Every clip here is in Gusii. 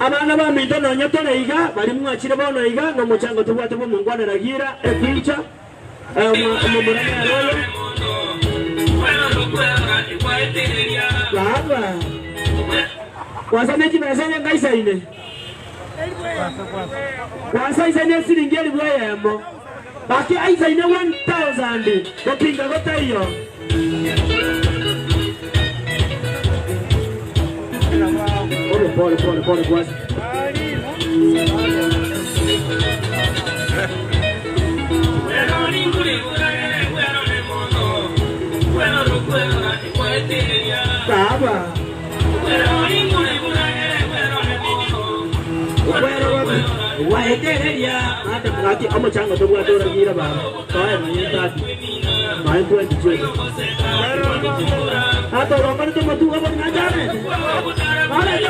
Abana baminto nonya tore iga, baria mwachire bono iga, nomochango tobwate bw'omongwana Ragira, epicha, omomura nere oyo. Baba, gwasana chibesa enye ngaisaine, gwasa isaine esiringi elifu eyemo, gaki aisaine 1000, gopinga gotaiyo. Pole pole pole pole gwasa. Baba. Gwaetereria madam gaki omochango tobwate oragira baba toe nonye ntati nonye 20 chioka ata orokorete omotugo bori nacharete narete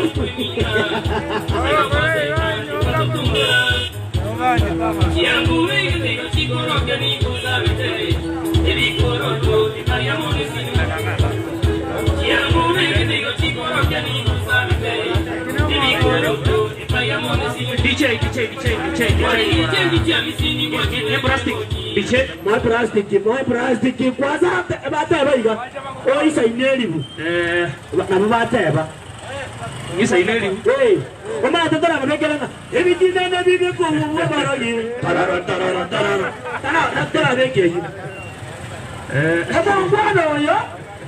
DJ, DJ, DJ, DJ, DJ. Plastic. DJ. Moe plastic, moe plastic kwanza bateba iga oisaine eribu Eh, nabo bateba ngisaine eribu. Eh, omanyete torababekera ng'a ebitinene bibe kobua barogi tarara tarara tarara tara torabeka eyio Eh, omongwana oyo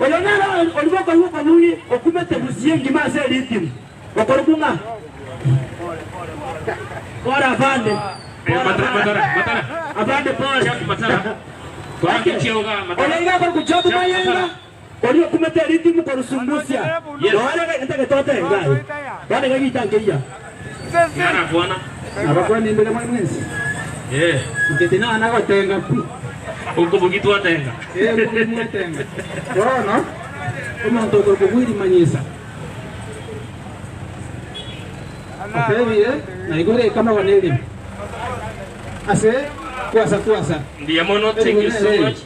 oyo nere ori gokoigwa okobugi okumete busie engima ase eritimu okorokwa ng'a pore afande eh, matara, matara, matara. afande pore Chaki matara. Twange chioga matara. oyo iga akorokwa Job Chaki Mayenga matara. oria okumete eritimu korusungusia Yes. noere ntagete otenga aye bono iga gitankeia Ng'ara bwana. Abakwana imbere mwe mwensi. Eh, Inche tinana gotenga pi. okobugi twatenga. Eh, mbugi mwatenga. Bono omonto okorokwa bwirimanyisa otebire naigure ekamago na erimo ase kwasa kwasa Ndiya mono, thank you so much.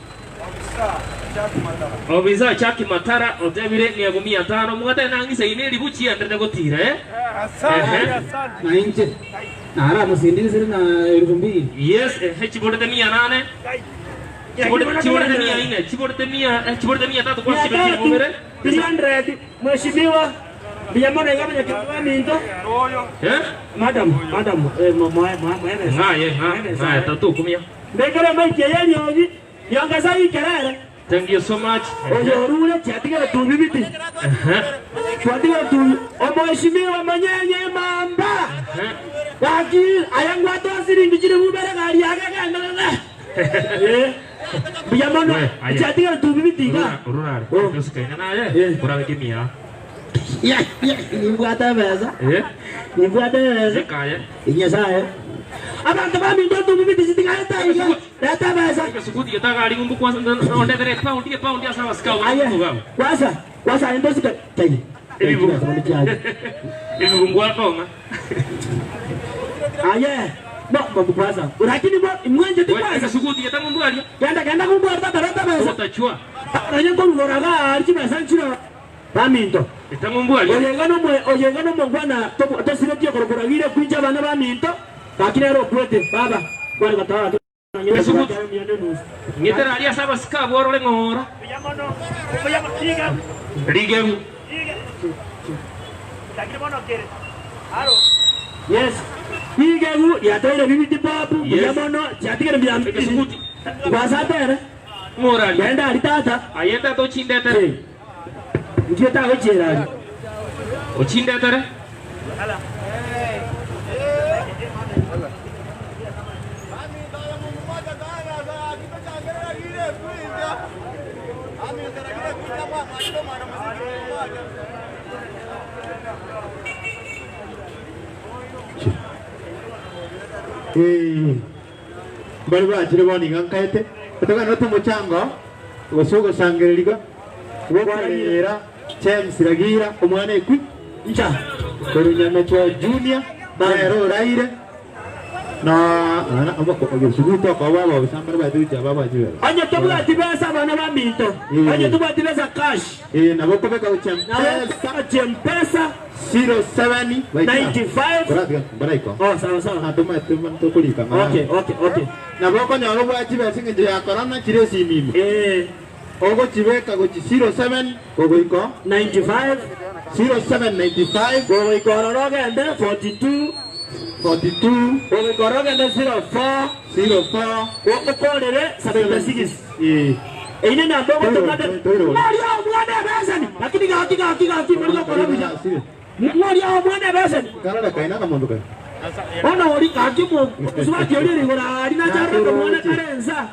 Obisa Chaki Matara otebire miago mia tano mwate nangisaine eribu chienderete gotira eh? Ehe. na inche naramusindisire na elfu mbili Yes, ehe chiborete mia nane. Chiborete chiborete mia ine, chiborete mia eh, chiborete mia tatu kwa Mia sibe tatu, chibubere. 300 mheshimiwa Ndiyamono iga mwenyekiti minto Eh? madam madam eh, mo- mo- mo- mwene Ng'aye, ng'a, ng'aye tatu kumia. mbekere maiki eyeriogi yongeza ikerere Thank you so much. oyo orure chiatigere tubibiti Ehe. twatigere tubi omheshimiwa manyenye mamba Ehe. gaki aya ngwate siringi chiri bubere gari yake genderere Eh, mbuya mono We, aye. chiatigere tubibiti iga Urura, urura. Oh. Yosikaina naye. Eh. Urabe kimia. nimbwate ebesa Eh? nimbwate ebesa Ekaye. Nyasaye abantu baminto tubibiti sitigarete iga reta ebesa Ekasukuti getagari ngumbu kwanza ndondebere pound ye pound asa basika aye ngabo. kwasa kwasa endo sika tai Ebibu. Ebibu ngwatonga. aye no mambo kwasa lakini mwa mwenje ti kwasa Ekasukuti getangumbu aria. genda genda kumbwata bareta besa Utachua. nanye nkorugora ga ari besa nchiro baminto Etangumbu aria. oyega no mwe oyega no mongwana tosiretie korokoragire kwinja abana baminto lakini ero okwete baba kwari gatawara Ekasukuti. Ngitera aria asa basika borore ng'ora. Rigeu. Yes. Igegu yatoire bibiti papu Yes. buya mono chiatigere bia Ekasukuti. gwasatere Ng'ora aria. genda ari tata Ayenda tochindetere. Eh. Ndio tagochera ari Ochindetere. Mbari bachire bono iga nkaete otogana ote omochango gose ogosangereriwa gwokorera James Ragira omwana ekwi ncha korunyamechwa Junior nere oraire. Na na omosuguto okoba abobisa mbare baete gochia baba chibesa. Onye tobwati besa abana baminto, onye tobwati besa cash. Ee, nabo okobeka gochia Nabo Mpesa. gochia Mpesa. 07 95. Koratiga mbaraiko. Oh, sawa sawa. Ah, tomaete tokorika ng'ana. Okay, okay, okay. Nabo okonyora obwate chibesa eng'encho ya corona chire esimi ime. Eh, Ogochibeka gochia 07 gogoika 95 0795 gogoika ororo ogende 42 42 gogoika ororo ogende 04 04 okorere 76. Eh. Eine namba ogotomate Toiro. mwaria omwana ebeseni lakini gaki gaki gaki mori gokora buya mwaria omwana ebeseni Karora kaina kamonto kai. Bono ori gaki mosubati oria ore igoro aria nacharete omwana kare ensa.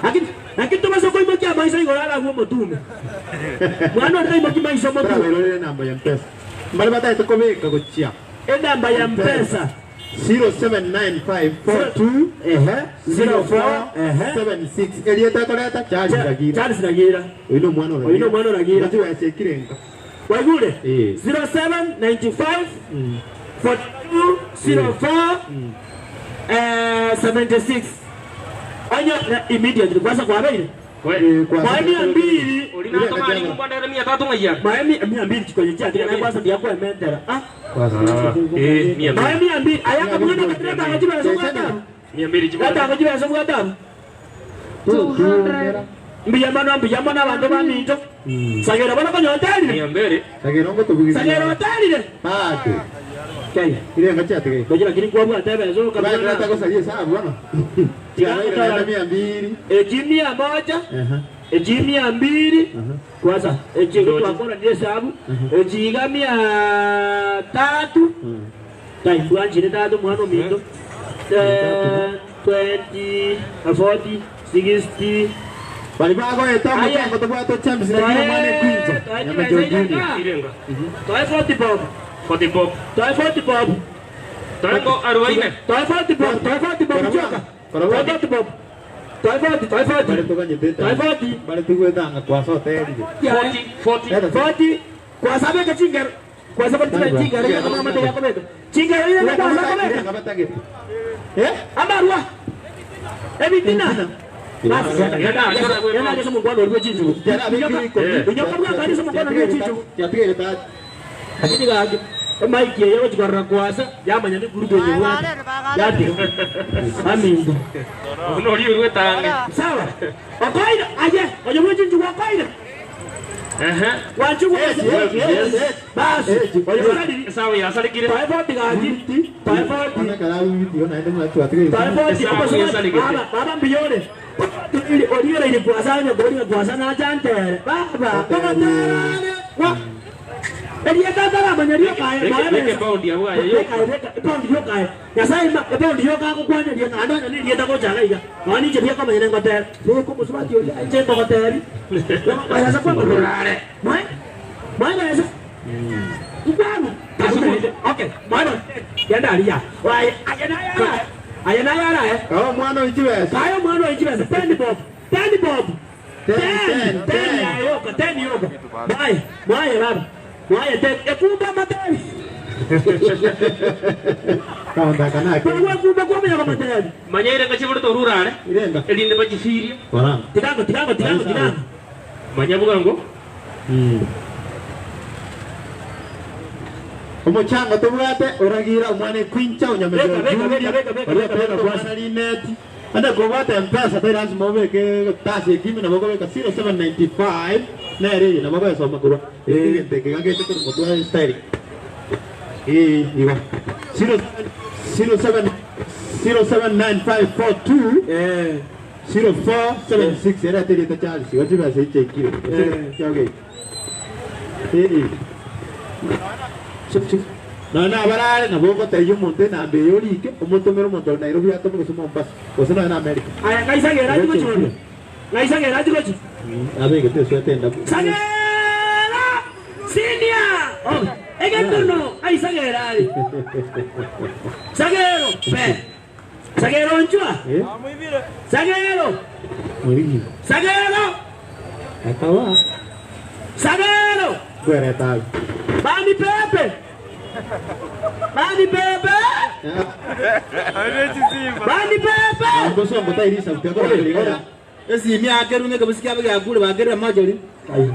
Lakini naki tobasa koimokia amaiso igoro aragwe omotume. Mwana ore taimoki maiso omotume. Tarabairorere enamba ya Mpesa. Mbare batagete kobeka gochia. Enamba ya Mpesa. 079542 Ehe, 04 ehe. 76 erieta ekoreta Charles Ragira. Charles Ragira. Oyo nomwana o Oyo nomwana o Ragira. Chibesa ekirenga. Waigure? Eh. 0795 42 04 76. Onye immediately kwanza kwabeire. Mae mia mbili. Ori natomani kumbandere mia tatu ng'aiya. Mae mia mbili chikonye chiatire naye kwanza ndiakoementera. Ah. Eh, mia Mae mbili. mia mbili. Ayaka mwana katireta akachibesa bwatabu. Mia mbili chibona. Gata akachibesa bwatabu. 200. Mbuya mono mbuya mono abanto baminto. Sagera bono konya oterire. Mia mbili. Sagera ngotobugiria. Sagera oterire. Pate. Kenya. Irenga chiatigaire. Ngoja lakini kwabwate ebesa Bae okabwana. gosaria esabu bono. Tiga mia mbili. Echi mia moja. Echi mia mbili. Kwanza echi twakora ni hesabu. Echi iga mia tatu. Tai bwanchire tatu mwana ominto. 20, 40, 60. Bari bagoeta omochango tobwate James Ragira omwana ekwincha. Nyamajo Junior. Irenga. Toe 40 bob. 40 bob. Toe 40 bob. Toengo arobaine. Toe 40 bob. Toe 40 bob. Choka. Toe 40 bob. Toe 40, toe Bari 40. toganyete Toe 40. Bari tugwetanga kwasoterire. 40 40. 40. Kwasabeka chingero. Kwasabeka chingero. Kama mama yako beka. Chingero ile kwasabeka. Irenga batagete. Eh? Amarwa. Ebitina. Basi. Yana yeso Mungu alorwe chichu. Yatigaire tatu. Lakini gaki emaiki eyo gochikorora kwasa yamanya ni group yenye bwate. Yati. Amingo. Ono ori orwetange. Sawa. Okoire aye oyo bwechinchu gwakoire. Ehe. Wanchu gwa. Yes, yes, yes. Basi. Oyo sali. Esabu yasarikire. Toe 40 gaki. Toe 40. Ona karabi video naende mwatu atigaire. Toe 40. Sawa, Omasoma. Baba, baba mbiyore. Oriore ili kwasa nyo gori kwasa na chantere. Baba, baba terare. Wa. Erieta tara manyario kae. Beke pound ya bwaye yo. Epaundi yokae nyasaye ma epaundi yoka agokwanyeria naende onye nerieta gochaga iga nonya ninche biakomanyene ngotera beka omosubati oria inche nkogoteri bayasa kwengororare mwae mwae bayasa nkwanu okay mwae genda aria waye aye nayara aye nayara eh Kawa mwana oichibesa. kayo mwana oichibesa 10 bob 10 bob Ten, 10 ten, 10 ten. yayoka 10 yoka mwae mwae baba mwae 10 ekumba materi Kaunda kanake. Kwa kumba kwa materi Manya irenga chibona torurare. Irenga. Erinde bachifirie. Koranga. Tigango, tigango, tigango, tigango. Manya bugango. Omochango tobwate oragira omwana ekwincha onyamejo Beka, beka, beka, beka, beka, Oria beka, tera beka, omwana rineti. Ande kobwate mpesa tari lazima obeke tasi ekimi nabo okobeka 0795 nere eye nabo ogoesoma korwa egento eke gagete korwa motwe style. Eh, igo. 07 079542 Eh, 0476 era tereta Charles igo chibesa ichekire. Okay. Eh. Nonya abarare nabo ogotebia omonto enamba eye orike omotomere omonto ore Nairobi atome gose Mombasa gose nonya na America. aya ngaisagera achi gochi. Ngaisagera achi gochi. Abegete esweta endabu. Sagera! Senior! Oh, egetuno aisagera ari. Sagero, pe. Sagero nchwa. Eh? Sagero, Morigi. sagero, Akawa. sagero. Kwereta. Bani pepe. Bani pepe. Bani pepe. Bosongo tairi sauti akora. Esimi akerwe ng'ekebisi kiabo giakure bakerire mochori. Ai.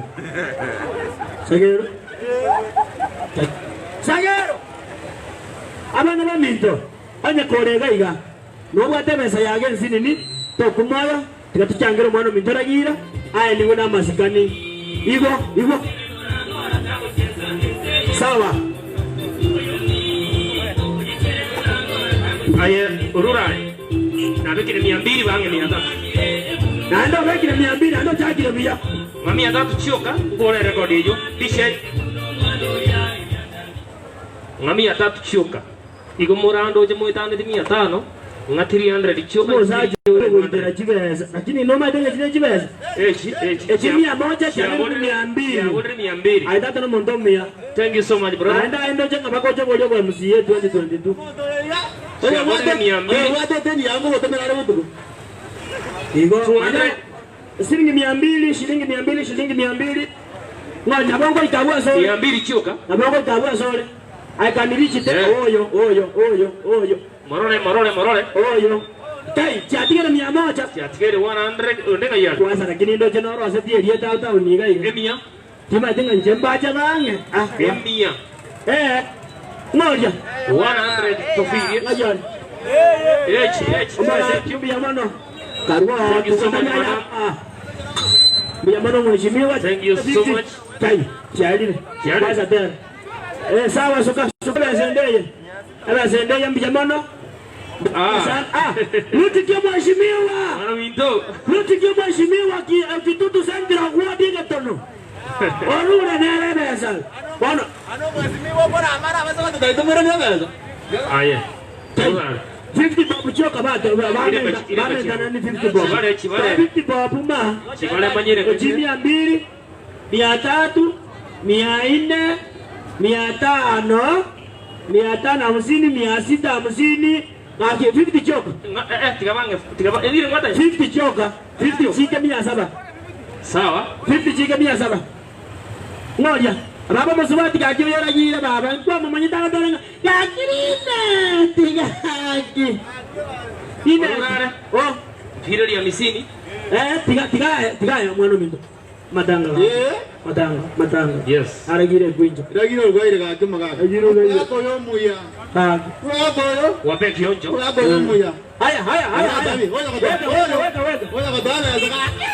Sagero. Sagero. Abana baminto onye kore iga iga nobwate ebesa yago ensinini tokumoyo tiga tochangere omwana ominto oragira aye nigo namasikani igo igo sawa. Aye orurare nabekire mia mbili bange mia tatu. Naende obekire mia mbili naende ochakire buya. Ng'a mia tatu chioka nkore erekodi eyio bishe ng'a mia tatu chioka igo morandoche moetaneti mia tano ng'a 300 chioka. Omosacha oyo ogoitera chibesa lakini nomaete ng'a chire chibesa Echi echi echi mia moja chiabeire mia mbili. Chiaborire mia mbili. Aye tata nomonto omuya. Thank you so much brother. Naende aye ndoche ng'a bagocha boria bwa MCA 2022. Chiaborire mia mbili. Oyobwate eteni yago ngogotomera are botuko. Igo 200. Shilingi mia mbili, shilingi mia mbili, shilingi mia mbili. Ng'a nabo ngoika abwo ase ore. Mia mbili chioka. Nabo ngoika abwo ase ore. I can reach it. Eh. Oyo, oyo, oyo, oyo, Morore morore morore. oyo. Tai, chiatigere mia moja. Chiatigere 100 onde ng'ai are. Kwanza lakini ndoche norosetie erieta town iga iga. Emia. Timaete ng'a inche mbache bang'e. Ah, Emia. eh, ng'oria. 100 tofirie. Ng'ai ore. Echi echi. Omwana, mbuya mono. Karua Thank you so much, madam. Ah. Mbuya mono mheshimiwa. Thank you so much. Tai, chiarire. Chiarire. Kwanza tena. Eh, sawa suka suka besendeye. Ebesendeye mbuya mono. Ah. Ah, rutikie mheshimiwa. Mwana minto. Rutikie mheshimiwa ki kitutu sengira wadi getono. Orure nere besa. Bono Aye. Tai. 50 bob choka bato bamenda nani 50 bob. Chibale, chibale. 50 bob ma. Chibale manyire. Echi mia mbili, mia tatu, mia nne, mia tano, mia tano hamsini, mia sita hamsini, ngaki 50 choka. Eh tiga bange tiga ba ebire ngwata. 50 choka, 50 chike mia saba. Sawa. 50 chike mia saba. Ngoja. Baba musubati gakiri yoragire baba. Kwa mumanyita gatoranga. Gakiri ne tigaki. Ine. Orare. Oh. Piro ya misini. Eh tiga tiga tiga mwana minto. Matanga. Eh. Matanga, matanga. Yes. Aragire kwinjo. Iragire orwaire gake mogaka. Aragire orwaire. Urako oyo omuya. Gaki. Urako oyo. Wape kionjo. Urako oyo omuya. Haya haya haya. haya. Weka weka weka weka. Oya gotoa besa gaki.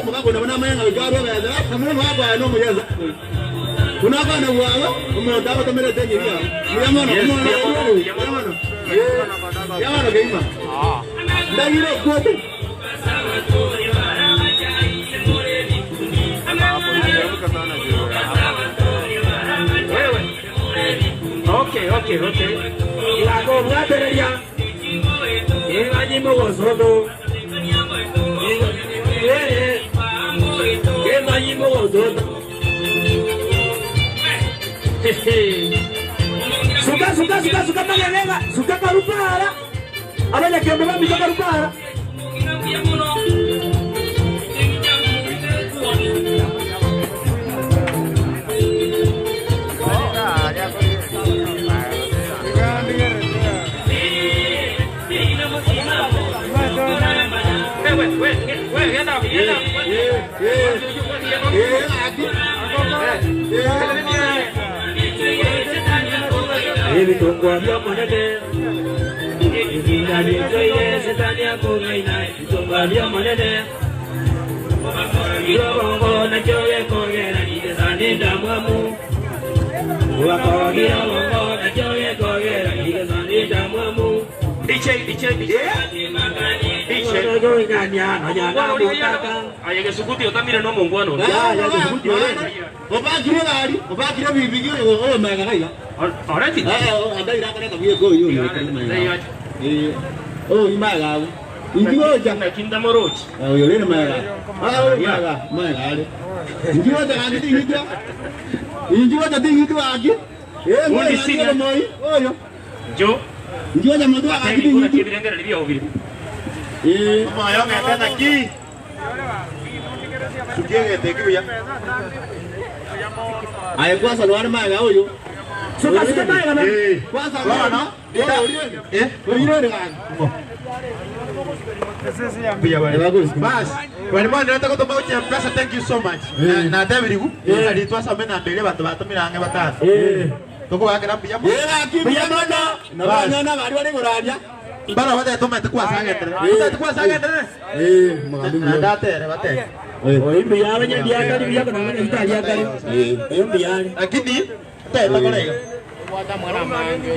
Mogaka ona buna amayenga goika arwe besa. Namuna mogaka oyo nomuya ase. Buna akwana bwago, omonto agotomera eteni eria yago. Mbuya mono, Yes, omono, mbuya mono, mbuya mono. Mbuya mono keima. Ndagire okwote. Wewe. Okay, okay, okay. Yako mwatereria. Inganyimo gosoto. Eh. Inganyimo gosoto. Suka suka suka suka magerega, suka karupara. Abanya kiombe bambi karupara. Wewe wewe wewe genda genda. Eh, gaki. Eh. Ebitongwa by'omonene ebinda byetoire setani akung'aina ebitongwa by'omonene irobongo nakyo gekogera nitesani ndamwamu ugakogira obongo nakyo gekogera nitesani ndamwamu DJ DJ DJ. DJ. Nonyana Aye gesukuti otamire no mongwano. Ya, ya, gesukuti ore. Obakire gari, obakire bibigi oyo oyo maega gaiga. Already. Eh, andaira akore kabuye ko oyo oyo maega. Eh, oh imaega ago. Injigocha. Kinda morochi. Oyo rere maega. Ah, oyo maega, maega are. Injigocha gaki tingitwa. Injigocha tingitwa gaki. Eh, Undi moi senior. moi. Oyo. Jo. Injigocha motu gaki Tegi kuna tingitwa. kibirengera libya obiri. Eh. Moyo ng'ete naki. Sukie ng'ete ki buya. Aye kwasa lware maega oyo. Suka suka maega bono. Eh, bono, eh, Mbuya bare. Bas, bari mwanderete gotoma gochia mpesa thank you so much. Na- Natebirigu, nari twasome namba eria abanto batomire ang'e batano. Tokobakera mbuya mono. Mbuya mono. Bas. Mbaro batete omanyete kwasagenderere. Otagete kwasagenderere? Naende atere batere. Oyo mbuya abanye ndiakari buya kono abanye bitariakari. Oyo mbuya are. Lakini otagete kore iga.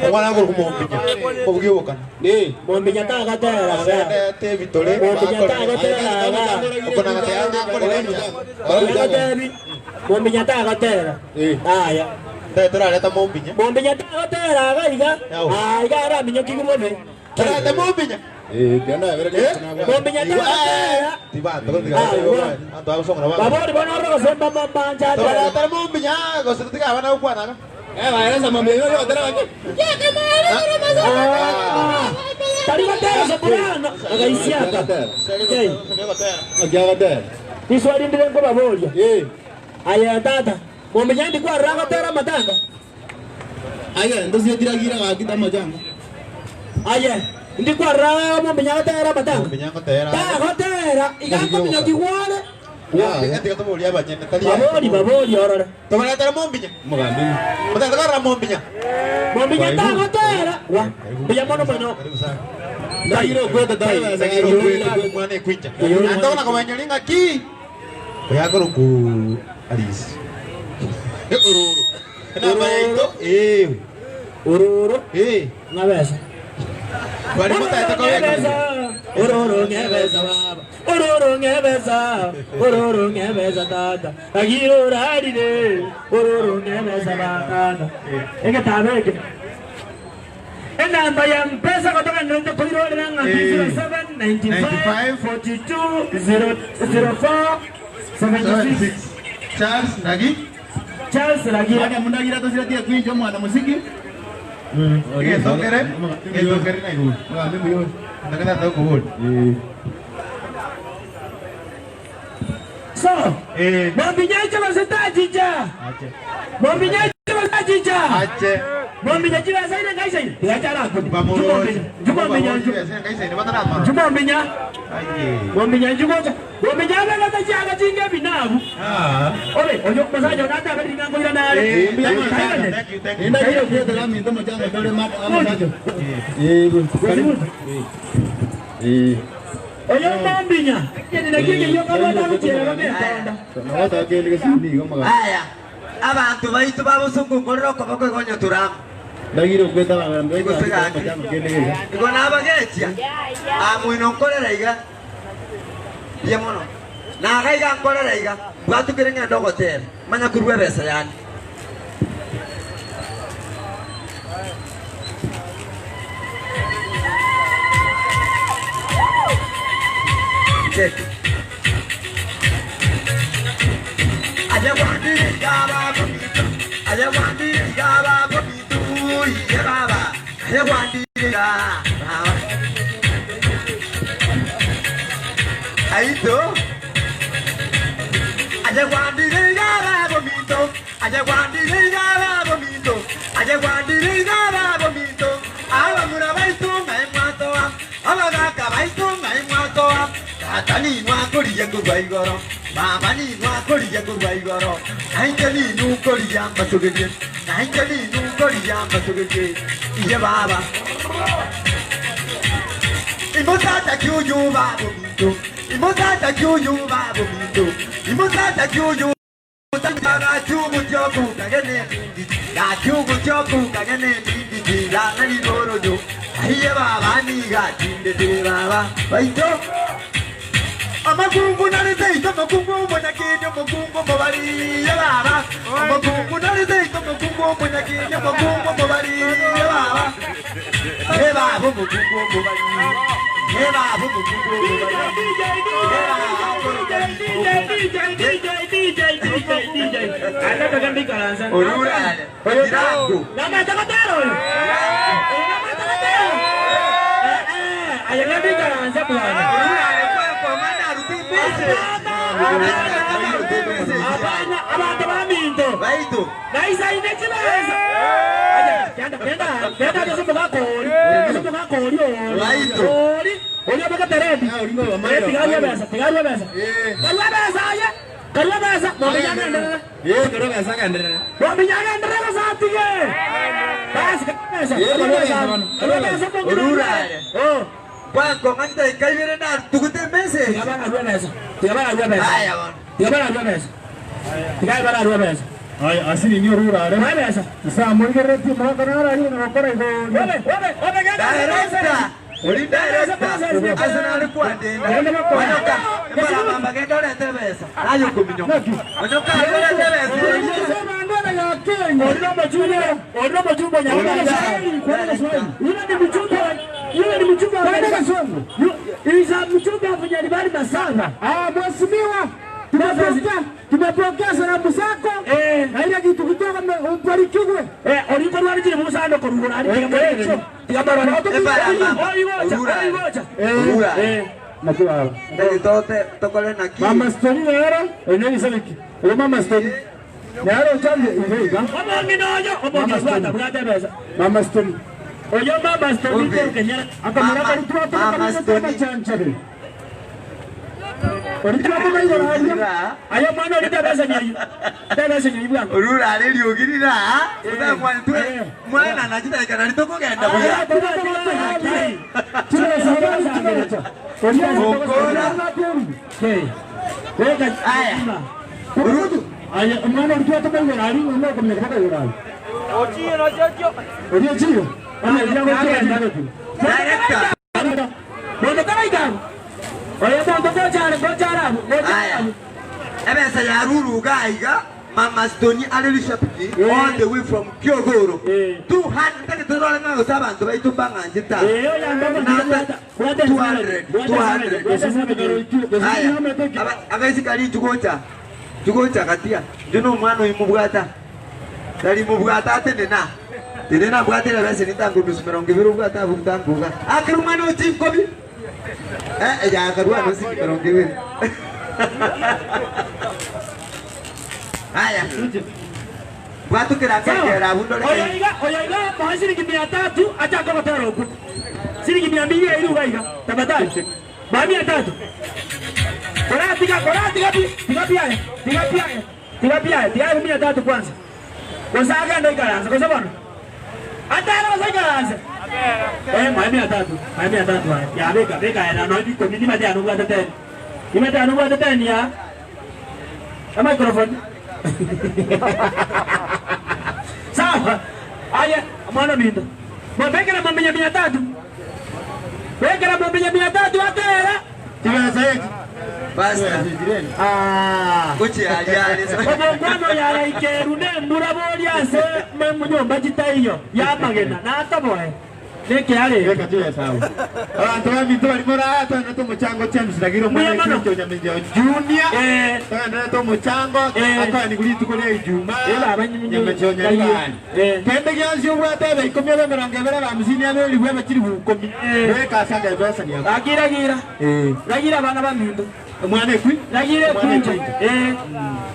Omwana akore komombinya obugia obokano. Mombinya tagatera ga. Sendete ebitore Mombinya bakore. tagatera ga. Okona gatera ngakore encha. Agatebi. Mombinya tagatera. Aya. Otagete orareta mombinya. Mombinya tagatera ga iga. Ah iga araminyoki bobe. Torareta mombinya. Mombinya tagatera. Tibanto gotiga abanto bagosong'ora ba. Babori bono orogosemba mambancha. Torareta mombinya gose totiga abana gokwanaga. Tari gotera soprano agaisiaka. Hey. Iswali ndire nkobaboria. Aya tata, momenya ndi kwarora gotera amatanga. Aye, ndi kwarora momenya gotera amatanga. Mombinya ngotera. Tagotera, igakomenya kigware. Tiga toboria abanyene tari. Babori babori orore. Tobaretera mombinya. Otagete korora mombinya. Momenya tagotera. Wa, mbuya mono mono. Mwana ekwincha. Antogona komanya ring'aki. Oyakoroku Alice. Ororo. Enamba yaito. Eh. Ororo Eh. ng'abesa. Bari motagete kobeka. Ororo ng'ebesa baba. Ororo ng'ebesa. Ororo ng'ebesa tata. Agiro orarire. Ororo ng'ebesa baba. Egetabe eke. Enamba ya mpesa kutoka nende kuirorera ng'ambi 0795 42 04 76 Charles Nagi. Charles Ragira. Getokere. Getokere na iguru. Ndagata tokobori. So, Eh. Mwambinyacho basetachicha. Ache. Mwambinyacho basetachicha. Ache. Mwambinya chibasaire ngaisaire. Tigachara kundi. Bamorori. Jumambinya. Jumambinya. Aye. Mwambinya njugocha. Mwambinya abegata chiaga chinge binabu. Ah. Obe, oyo musaja onata aberi ngango ira nare. Eh, thank you, thank you, thank you. Oyo mwambinya. Kene kike yo kabata kuchera bametonda. Aya, abantu baitu babusungu nkorera okoboko igonyo turamu igo nabagetia amwino nkorera iga bia mono naga iga nkorera iga bwatukire ng'enda ogotera manya kurwa ebesa yani. Check. Aye wandire gaba bomitu, aye wandire gaba bomitu, iye baba, aye wandire gaba. Aito. Aye wandire gaba bomito, aye wandire gaba bomito, aye wandire gaba bomito. Abamura baitu ngai mwatoa, abagaka baitu ngai mwatoa. Tata ni mwakoriye kurwa igoro, mama ni mwakoriye kurwa igoro. Nainche ni nukoriya mbasugerie, nainche ni nukoriya mbasugerie. Iye baba. Imutata kyuyu babo minto, imutata kyuyu babo minto, imutata kyuyu. Amakungu narizeito amakungu omunyakindi omukungu omubaliye baba amakungu narizeito omukungu omunyakindi omukungu omubaliye baba e baba omukungu omubaliye e baba omukungu omubaliye. DJ, DJ, DJ, DJ, DJ. Orurale Irango. Orurale kwa kwa mana rutimbise. Abana abantu baminto Baitu naisaine chibaza. Genda genda genda ase omogaka ori. Ase omogaka ori ori. Baito. Ori. Ori obegete redi. Eh, tiga arue besa, tiga arue besa. Karue besa aye. Karue besa. Momenya agenderere. Momenya agenderere gose atige. Basi karue besa. Karue besa. Karue besa mong'ina Orure arue. aye. Oh. Gwakong'anyita ikaibere natugute emesa Tiga eye. bararue besa. Tiga bararue besa. Aya bono. Tiga bararue besa. Tiga bararue besa. Aya, asinini orure are. Mwe besa. Nyasaye amorigereretie omogaka naro aria onye gokora igo oria. Obe, obe, obe genda. Director, ori director, ase nare kwandenda. Onyoka, embarabamba genda orete ebesa. Naye okominyoka. Onyoka aye orete ebesa. Ori nomochumba, ori nomochumba onyaroka. Yule ni mchumba, yule ni mchumba wa Isa mchumba wa Nyaribari Masaba. Ah, mheshimiwa, tumepokea tumepokea salamu zako Eh. na ile kitu kutoka ubarikiwe. Eh, ori korwa ri musando korugura ari tiga moricho. Tiga marora. Embarabamba. Ori gocha, Orure ori aye. gocha. Orure aye. Eh. Nakiwa. Ndagitote tokore naki. Mama Stoni nero, enye isabiki. Oyo Mama Stoni. Nero change iga. Omong'ina oyo, omong'ina bwata bwata besa. Mama Stoni. Oyo mama Stoni Obe. kenyera. Akamara Mama- kari tuwa Mama tuwa Stoni. chanchabe. Ori tuwa tuwa igoro aria. Ayo mwana ori tebesa nyayi. Tebesa nyayi bwangu. Orure are riogi rira. Otamwanitwe mwana nachitaika nari tokogenda buya. Aya. Orutu. Aya, omwana ori tuwa tuwa igoro aria, omwana okomenya mpaka igoro aria. Ori ochio. Ana ira gochia ndageti. Director. Aya. Ebesa ya ruru gaiga. Mama Stoni are Shabiki all the way from Kiogoro. 200 ndagitore ng'a gose abanto baitu mbang'anchete aa. 200 200. Aya. Abaisi kari jugocha. Jugocha gatia. Njo omwana oyo mobwata. Tari mobwata atenena. Tenena bwatera bese nitango nusu mirongo ibere obwate abwo ntangoga. Akere omwana ochinkobi. Eh, yakarwa nusu mirongo ibere. Aya. Bwatukira kekera abwo ndore. Oyoiga moe shilingi 300 achake gotera okwo. Shilingi 200 eri iga iga tafadhali. Moe 300. Kora tiga kora tiga pi tiga piaye tiga piaye tiga piaye tiga 300 kwanza. Gose agenda ikaransa gose bono. Atera gose ikaransa. Eh, moe 300 moe 300 aya. Ya beka beka era no ikomi nimate ano bwate teni. Nimate ano bwate teni ya. A microphone. Sawa. Aya, mwana minda. Mwambekera mwamenya 300. Bekera mwamenya 300 atera. Tibesa yetu. Basta. Ah. Gochi yari. Omongwana yaraikeru nembura boria ase munyomba chitaiyo yamagena natoboe nekiarĩ Reka tibesa aho. Abantu baminto bari mora twendete omuchango James Ragiro Mbuya mwana mono. Kristo Nyamenjo Junior. Eh. Twendete omuchango Eh. akoani kuri ituko ria Ijumaa. Eh, baba, Nyamenjo Nyaribani. Eh. Kende gionsi obwate ebe ikomi ebe mirongo ebere ebe hamsini ebe elifu ebe chiribu ikomi. Eh. Weka asanga ebesa niako. Ragira Eh. ragira bana ba minto Omwana ekwi. ragira Omwana ekunje ekwi. eh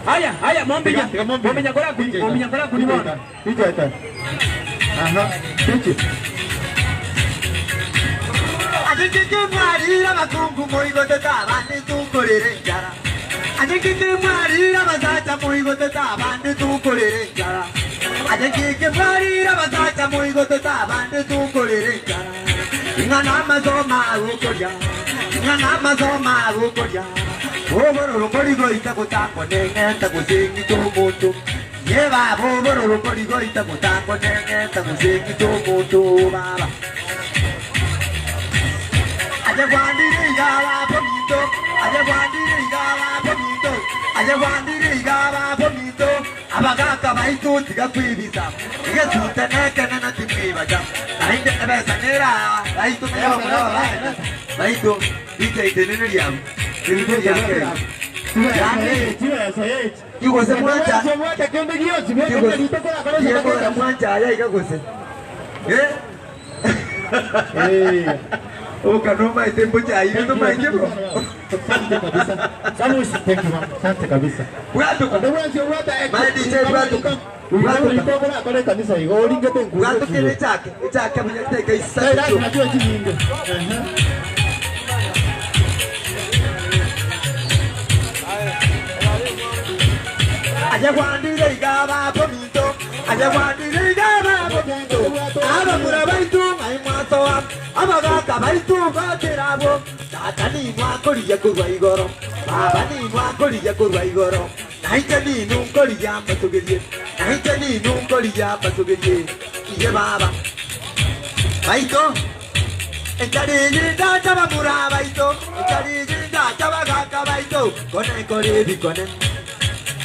haya haya mombinya Tiga mombinya. mombinya kora kuni mombinya kora kuni bona Picha ita. Aha. Picha. Ajikike mwarira bakungu muigoteta abandi tukorere enjara. Ajikike mwarira basacha muigoteta abandi tukorere enjara. Ajikike mwarira basacha muigoteta abandi tukorere enjara. Ing'ana amasoma agokorya, ing'ana amasoma agokorya. Obororo korigoita gotangwa neng'enta goseng'ita omonto. Ye baba obororo korigoita gotangwa neng'enta goseng'ita omonto baba. Aje gwandire igaba pominto, aje gwandire igaba pominto, aje gwandire igaba pominto. Abagaka baitu tiga kwibisa, igetuta nekene na timwibaja. Nainde ebesa nera, baitu meyo baitu ite itenene ryabu. Itenene ryake. Yani Tibesa yetu. igose mwancha, Obwate kende gionsi. Beka ritoko igose akore. mwancha aya igagose. Eh? Eh. Okanoma ite mbucha ire tumaike bro. Asante kabisa. Samusi. Thank you mama. Asante kabisa. Bwatuka. Onde bwensi obwate Mae DJ bwatuka. Bwatuka. Bwatuka. Kanisa igo oringete enkundo. Bwatukire echake. Echake buya teka Hey, isatu. lazima tuwe chinyinge. Ehe. Aye gwandire igaba bominto. Aye gwandire igaba bominto. Abamura baitu ngai mwatoa. Abagaka baitu baterabo. Tata ni mwakoriya korwa igoro. Baba ni mwakoriya korwa igoro. Nainche ninu nkoriya mbatugerie. Nainche ninu nkoriya mbatugerie. Iye baba. Baito. Enchari chabamura baito. Enchari chabagaka baito. Kone kore bikone.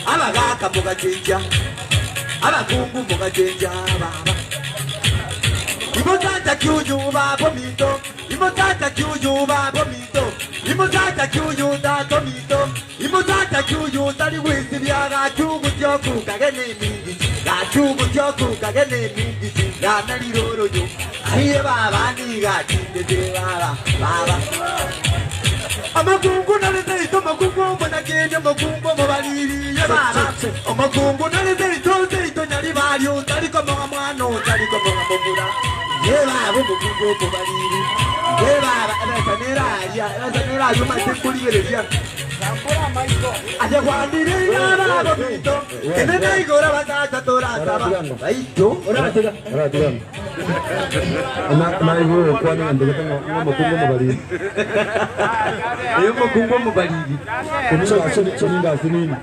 Abagaka mugachinja. Abakungu mugachinja baba. Imotata kyuyu babo mito. Imotata kyuyu babo mito. Imotata kyuyu tato mito. Imotata kyuyu tari wisi byaga kyugu tyoku kagene mingi. Gakyugu tyoku kagene mingi. Gana liroro yo. Aiye baba ni gachinde baba baba. Amakungu nalete amakungu mbona kenya amakungu mubaliriye baba. Amakungu nalete ito nyali balyo taliko mwa mwana taliko mwa mumura. Ye baba omukungu mubaliri. Ye baba ebesa neralya ebesa neralya omate nkuligereria. Aye gwandire baba mito. Kene naigora basacha torasaba. Baito. Oratiga. Oratiga. Na na igo kwana ndegete ngo mukungu mubariri. Eyo mukungu mubaliri. Kunisha soninga sinini.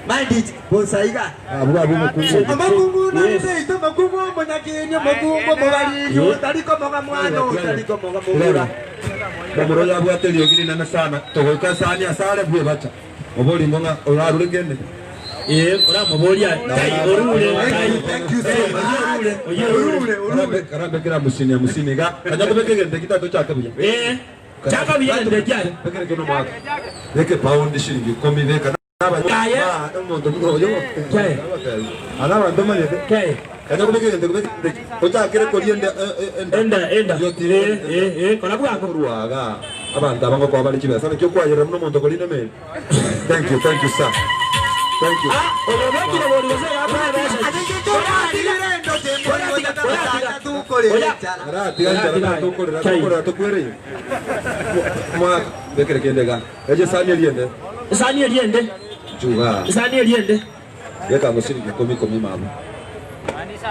Mind bonsaiga. Abu abu mukungu. Amakungu nalete amakungu mbona kenya amakungu mubaliri utaliko mwa mwana utaliko mwa mumura. Bamuro yabwate riogi rinene sana. Togoika sani asare bwe bacha. Obori ngonga orarure ngende. Oramoboria. Tai orure. Tai. Thank you so much. Oye orure. Orure, orure. Karambe kira musini musini ga. Kanya kubeke gende kita to chaka buya. Chaka buya ndejare. Bekere kino mwaka. Beke pound shilingi 10 beka. Kaye. Omuntu oyo. Kaye. Alaba ndomanyete. Kaye. Kanya kubeke gende kubeke. Ochakire koriende Enda enda. Kora bwango. Ruaga. Abantu abango kwa bali chibesa nakyo kwayera muno omuntu korine meri. Thank you, thank you sir. Thank you. Obobekire bori gose yapara besa. Aratiga njara tukorera tukorera tukwereye. Mwaka bekere kende ga. Eje sani eriende. Sani eriende. Juga. Sani eriende. Beka ngo shilingi 10 10 mabo.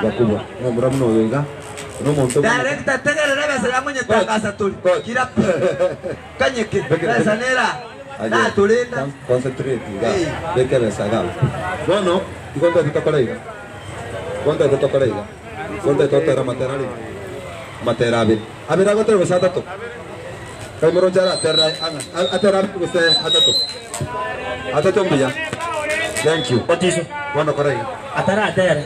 Bakubwa. Ngomura muno yoiga. No muntu. Director tegerera besa yamunyetangaza tuli. Kira kanyeke besa nera. Na tulinda. Concentrate ga. Beke besa ga. Bono, igonda tutokora iga. Gonda tutokora iga. Gonda tutokora matera ri. Matera abiri. Abiri agotera gose atatu. Kaimoro jara atera anga. Atera abiri gose atatu. Atatu mbuya. Thank you. Otiso. Bono kora iga. Atara atere.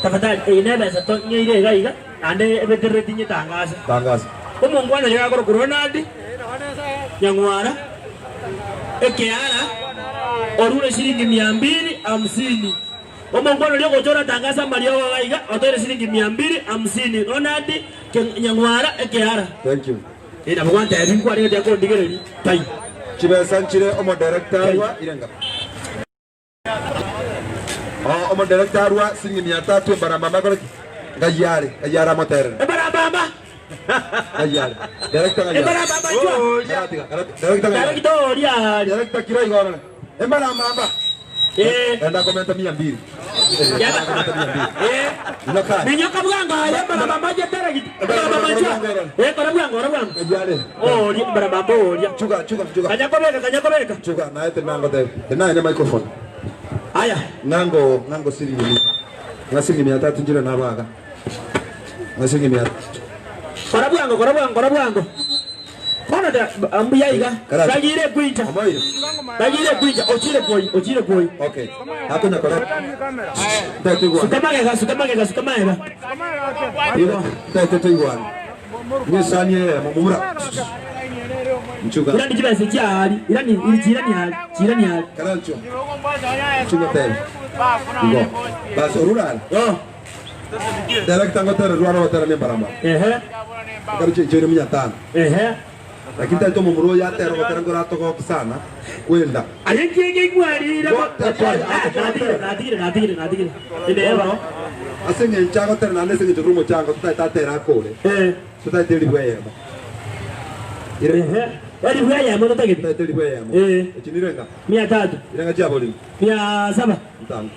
Tafadhali ine besa to nyeire iga iga. Ande ebetereti nyetangaza. Tangaza. Omongwana yagakora Ronald Nyang'wara Ekeara orure shilingi 250. Omongwana lio gochora tangaza mario gaiga otoire shilingi 250. Ronald Nyang'wara Ekeara. Thank you. Ina bwante ebingwa rege akondigereri. Tai. Chibesa nchire omo director wa irenga. Oh, omo director wa shilingi 300 baramba magoro. Gayare, gayara motere. Ebarabamba. Gayare. Director gayare. Ebarabamba chwa. Director gayare. Director oria. Director kira igoro. Embarambamba. Enda komenta 200. Yaba. Inoka. Minyoka bwango aya barabamba je teregi. Barabamba chwa. Kora bwango, ora bwango. Gayare. Oria barabamba oria. Chuga, chuga, chuga. Kanyakobeka, kanyakobeka. Chuga, naye tenango te. Tenaye ne microphone. Aya. Nango, nango shilingi. Nga shilingi 300 njira nabaga. Nga shilingi 300. Kora bwango, kora bwango, kora bwango. Kono da ambuya iga. Bagire kwinja. Omoyo. Bagire kwinja, ochire koi, ochire koi. Okay. Hapo nyakora. Tatu Sukamagega, sukamagega, sukamagega. Igo, tatu tuigwana. Ni sani ya mumura. Mchuga. Ira ni kibese kyali, ira ni iri chira ni hali, chira ni hali. Karancho. Mchuga tele. Igo. Bas orura. Oh. Director ngotera rwara watera ni baramba. Ehe. Karuche jere 500. Ehe. Lakini taito omomura oyo atera ogotera nkoratogoki sana kwenda. Aye nki eke ikwarire ko natigire natigire natigire natigire eneba. Bono ase eng'encho agotera naende ase eng'encho tore omochango totaete atere akore. Totaete elifu eyemo. Ehe elifu eyemo totagete. Totaete elifu eyemo. Echi nirenga? Mia tatu. Irenga chiaborire? 700. Ntango.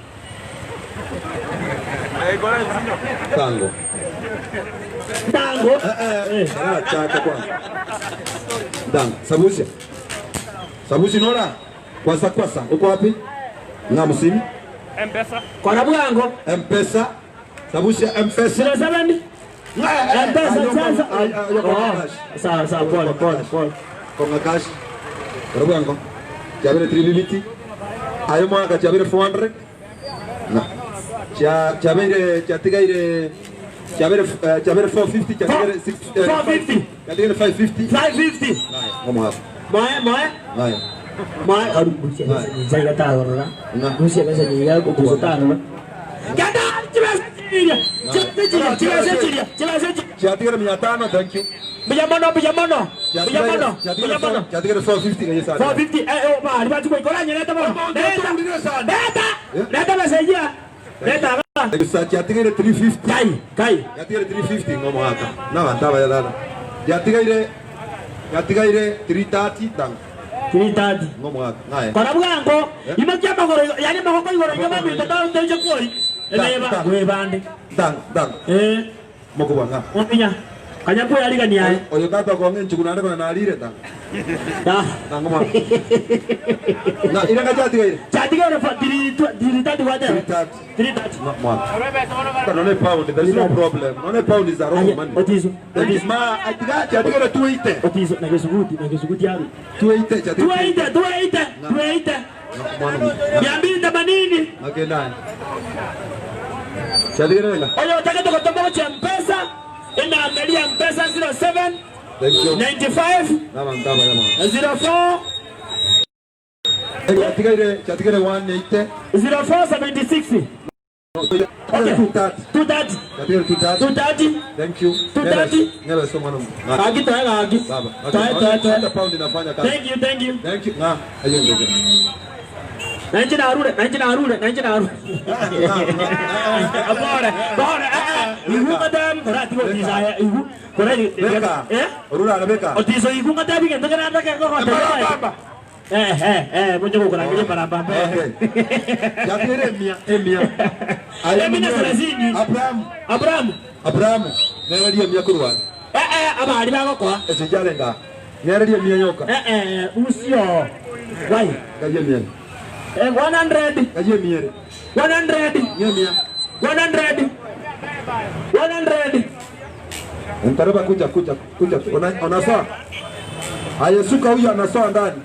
Ntango. Ntango. Eh, eh, chaka kwanza. Ntango. Sabusia. Sabusi nora. Kwasa kwasa. Uko wapi? Nga musimi. Mpesa. Kora bwango. Mpesa. Sabusia Mpesa. 07. Mpesa sasa. Oh, sawa sawa pole pole pole. Konga cash. Kora bwango. Chabere 350. Ayo mwaka chabere 400. Na. Cha chabere chatigaire chabere chabere 450 chatigaire 6 450. Chatigaire 550. 550. Ngomo hapo. Moe moe. Haya. Moe karugusia nyiga tarora. Gusia besa nyiga kugusa tarora. Genda chibesa chiria. Chibesa chiria chiria chibesa chiria. Chatigere 500 thank you. Buya mono buya mono. Buya mono buya mono. Chatigere 450 ngeye sana. 450 eh oh ba riba chiko ikora nyereta mono. Leta. Leta. Leta besa iya. Leta ba. Gusa chatigere 350. Kai kai. Chatigere 350 ngomo haka. Na bantaba ya dada. Chatigere chatigere 330 thank. 330. Ngomo haka. Ngaye. Kora bwango. Imokia magoro yani magoko igoro nyoba bintu taunte kwori. Eleba webande. Thank thank. Eh. Mokobwa ng'a. Ominya. Kanya kwa yarigania aye. Oyo tata okong'a enchugu naende konya narire tanga. Da. Tanga mwana. Na irenga chatigaire. Chatigaire fa 330 gwateba. 330. 330. Mwana. None pound, there is no problem. None pound is a wrong money. Otiso. That is ma atiga chatigaire 280. Otiso na gesuguti na gesuguti yaru. 280 chatigaire. 280 280 280. Mwana. 280. Magenda. Chatigaire renga. Oyo otagete gotoma gochia Mpesa enamberi ya Mpesa 07 Thank you. 95 Na bantaba ya mwana. 04 Chatigaire chatigaire 180. 04 76. Okay. 230. 230. Chatigaire 230. 230. Thank you. 230. Nyebe so mwana. Gaki toe gaki. Baba. Toe toe toe. Hata pound inafanya kazi. Thank you thank you. Thank you. Na, ayo ndio. Nanchi narure, nanchi narure, nanchi narure. Bora, bora. Igu kadam kora tigo tisa igu. Kora Beka. Eh? Orura na beka. Otiso igu kadam bige ndagara ndagara ko ko. Eh eh eh munyo ko kora ngire barabamba. Okay. Chatigaire mia, emia. Emia thelathini. Abraham. Abraham. Abraham. Nererie mia kurwa. Eh eh abari bagokwa. Eche jarenga. Nererie mia yoka. Eh eh usio. Wai. Kaye mia. Eh 100. Kaye mia. 100. Mia mia. 100. 100. Mtareba kuja kuja kuja. Ona onasoa. Ayesuka huyu anasoa ndani.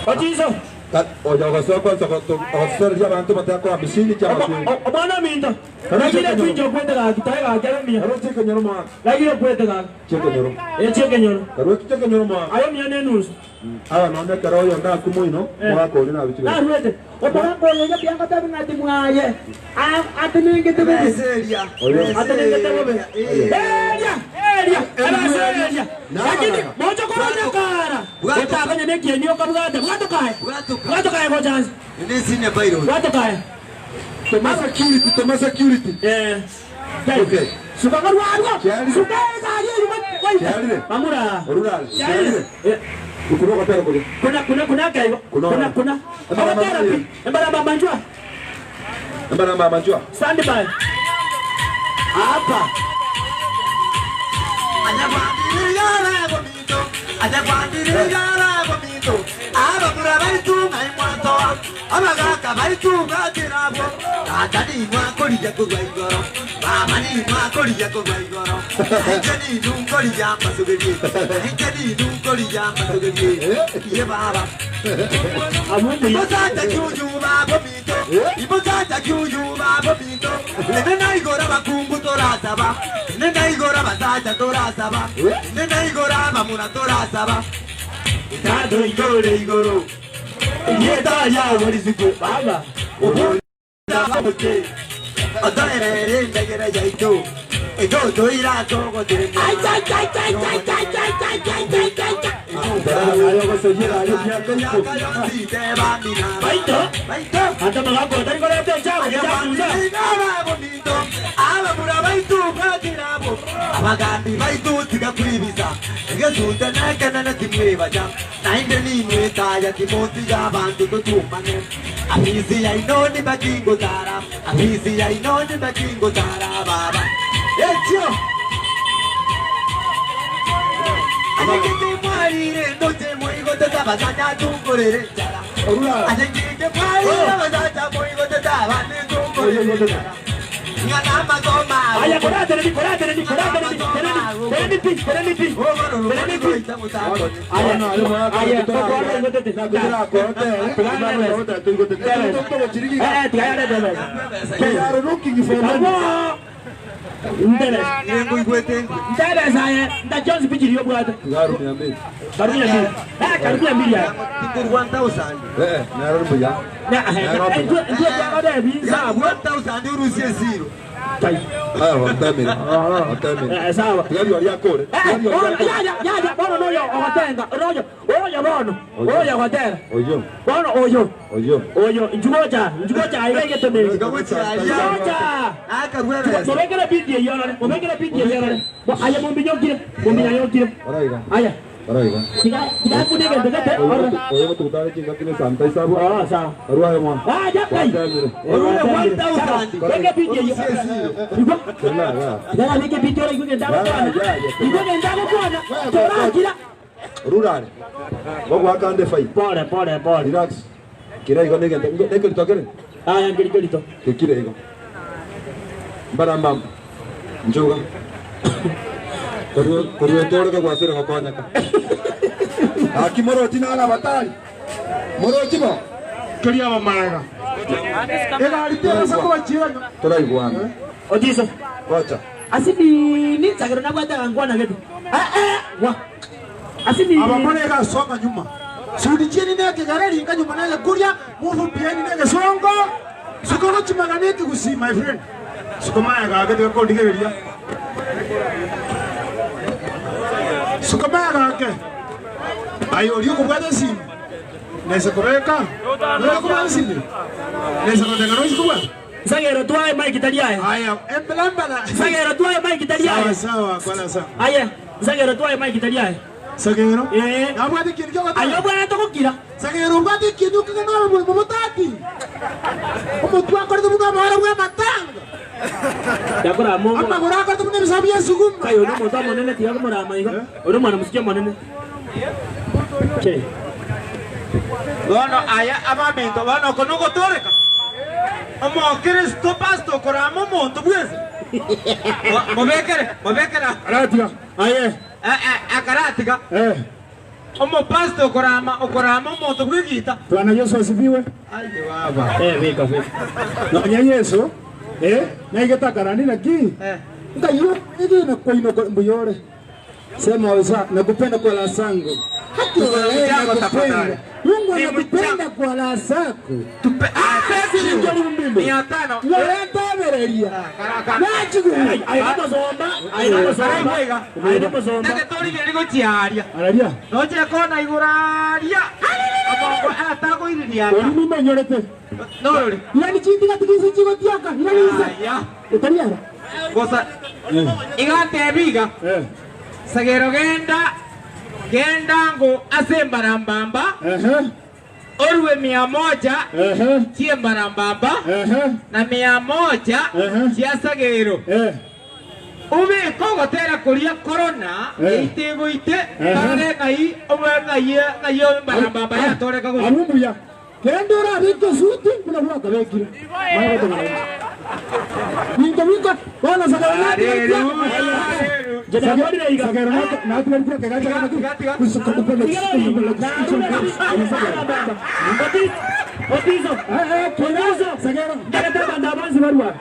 Otiso. Oya ogasoa kwanza ogasoa abantu batako hamsini cha makweli. Omwana minto. Nagire kwinjo kwete gaki tae gaki ayo mia. Karo cheke nyoro mwa. Nagire kwete gaki. Cheke nyoro. Eh cheke nyoro. Karo cheke nyoro mwa. Ayo mia ne nusu. Awa nonde karo oyo nda kumoino mwako uri na bitu. Narwete. Omwana oyo ya bianga tabi ngati mwaye. Atiningete bobe. Oyo. Atiningete bobe. Eria, eria, abaseria. Lakini mojo koronya kara. Utakanya nekienio kabwate, bwato kae. Bwato kae gochanza. Ni senior pilot. Bwato kae. Toma security, toma security. Eh. Okay. Suka karwa. Chiarire. Suka kaye yuko. Chiarire. Mamura. Orura. Chiarire. Ukuro katera kuri. Kuna kuna kuna kaigo. Kuna. Kuna kuna. Embara Embara mama. Embara mama njua. Mbara mama njua. Stand by. Hapa. Abagaka baitungatira tata nimwakoriria kugwa igoro mama nimwakoriria kugwa igoro inche ninungoriria mbasugerie inche ninungoriria mbasugerie iye baba Imosata kyuyu babo minto Imosata kyuyu babo minto Nene naigora bakungu torasaba Nene naigora basacha torasaba Nene naigora bamuna torasaba Tatu igoro igoro. Yeta ya warizuko baba. Otorere ndagera yaitu. Baito, ata magako otari koreta enchako, enchako Abagambi baitu tiga kwibisa egesunte nekenene timwibacha nainde nimwetaya timotiga abantu totumane afisi yaino nibakingotara afisi yaino nibakingotara baba ekyo Anyekete mwarire ndoche mwigote tabasanya tungorere njara Anyekete mwarire abasacha mwigote tabane tungorere njara Ngana magoma Aya, koratereni, koratereni, koratereni, tereni, tereni pi, tereni pi, tereni pi. Aya, aya, Eh, tigaya de Ndebes aye, nda Jones pichiri yo bwate. Karumia mbili. Eh, karumia mbili aye. Na, eh, ndio ndio kwa de bi sawa. 1000 urusie zero Tai. Eh, sawa. Eh, bono, ya ya ya ya, bono no yo ogotenga, royo, oyo bono, oyo ogotera. Bono oyo. Oyo, njugocha, njugocha iga igetoneri. Njugocha. Mubekere bidi eyonore, mubekere bidi eyonore. Aya mumbinyokire, mumbinyokire. Aya. Tiga tiga kune gende gete. Ora. Oh, sawa. Ah, ya kai. Orure 1000. Beke bidi eyo. Igo. Tiga beke bidi ora igo genda gokwana. Igo genda gokwana. Tora kira. Rurare. Bagwakande fai. Pole pole pole. Relax. Kira igo nege nege litokere. Aya ngiri ngiri Kekire igo. Mbaramba. Njuga. Koru koru tore ka gwasira gokonyeka. Aki morochi nala batari. Morochi bo. Keri abamaega. Egari tera kubachira. Turaigwana. Otiso. Gocha. Asini ni sagero nabwate ngwana getu. Eh eh wa. Asini Abamone gasonga nyuma. Sudichieni neke gareri inga nyuma neke kuria, mufu pieni neke songo. Sukoro chimaganeti gusi my friend. Sukomaya gake tigakondigereria. Sukomaya gake. Ayo ori okobwata esimu. Nese kobeka. Nese kobwata esimu. Nese kotenga noisi kobwata. Sagero twae mike taliae. Aya, embelambala. Sagero twae mike taliae. Sawa sawa, kwala sawa. Aya, sagero twae mike taliae. Sagero. Eh. Nabwate kintu kyogoteba. Ayo bwana tokokira. Sagero obwate kintu kigana mumutati. Omuntu akorete buna amahoro bwa amatanga. Yakora mo. Amagoro akorete buna ebisabu bya esuguma. Kayo no muntu monene tiga kumurama igo. Uri mwana musikia monene. Okay. Bono aya abaminto bono oko nogotoreka omokristo pastor okorama omonto bwese mobekere mobekere Aratiga. Aye. akaratiga Eh. omopastor okorama okorama omonto bwegita Bwana Yesu asifiwe. aye baba Eh, bika bika. Nonya Yesu. Eh, naigeta karani naki. eh Ngayo igina koino mbuyore. Sema usa nakupenda kwa la sangu. Haki wewe Mchango tafadhali. nakupenda. Mungu Ni anakupenda kwa la zako. tupe Sisi mbimbe. 500 Wewe karaka Nachigu. Ayo mozomba, ayo mozomba. Ayo mozomba. nake torigeri gochiaria Araria. noche kona iguraria omongo atagoiriria Ori nimenyorete. norori Irani chindiga tigisi chigotiaka. Irani isa. aya Utariara. gosa igatebiga Eh. sagero genda genda ngo ase embarambamba Ehe. orue 100 Ehe. chiembarambamba Ehe. na 100 Ehe. chia sagero Eh. ubike ogotera kuria korona Eh. itigoite Ehe. bare ng'ai omwe ng'ai ng'ai embarambamba yatoreka gocha Arumbuya. Kendo urabike suti kuna bwaka bekire. Mara tokana. Ningo bingo bwana sagero Jada iga. Sagero na na na kagacha kama kusuka kupenda. Otiso. Eh eh Otiso. Sagero. Ndagata banda bonsi barua.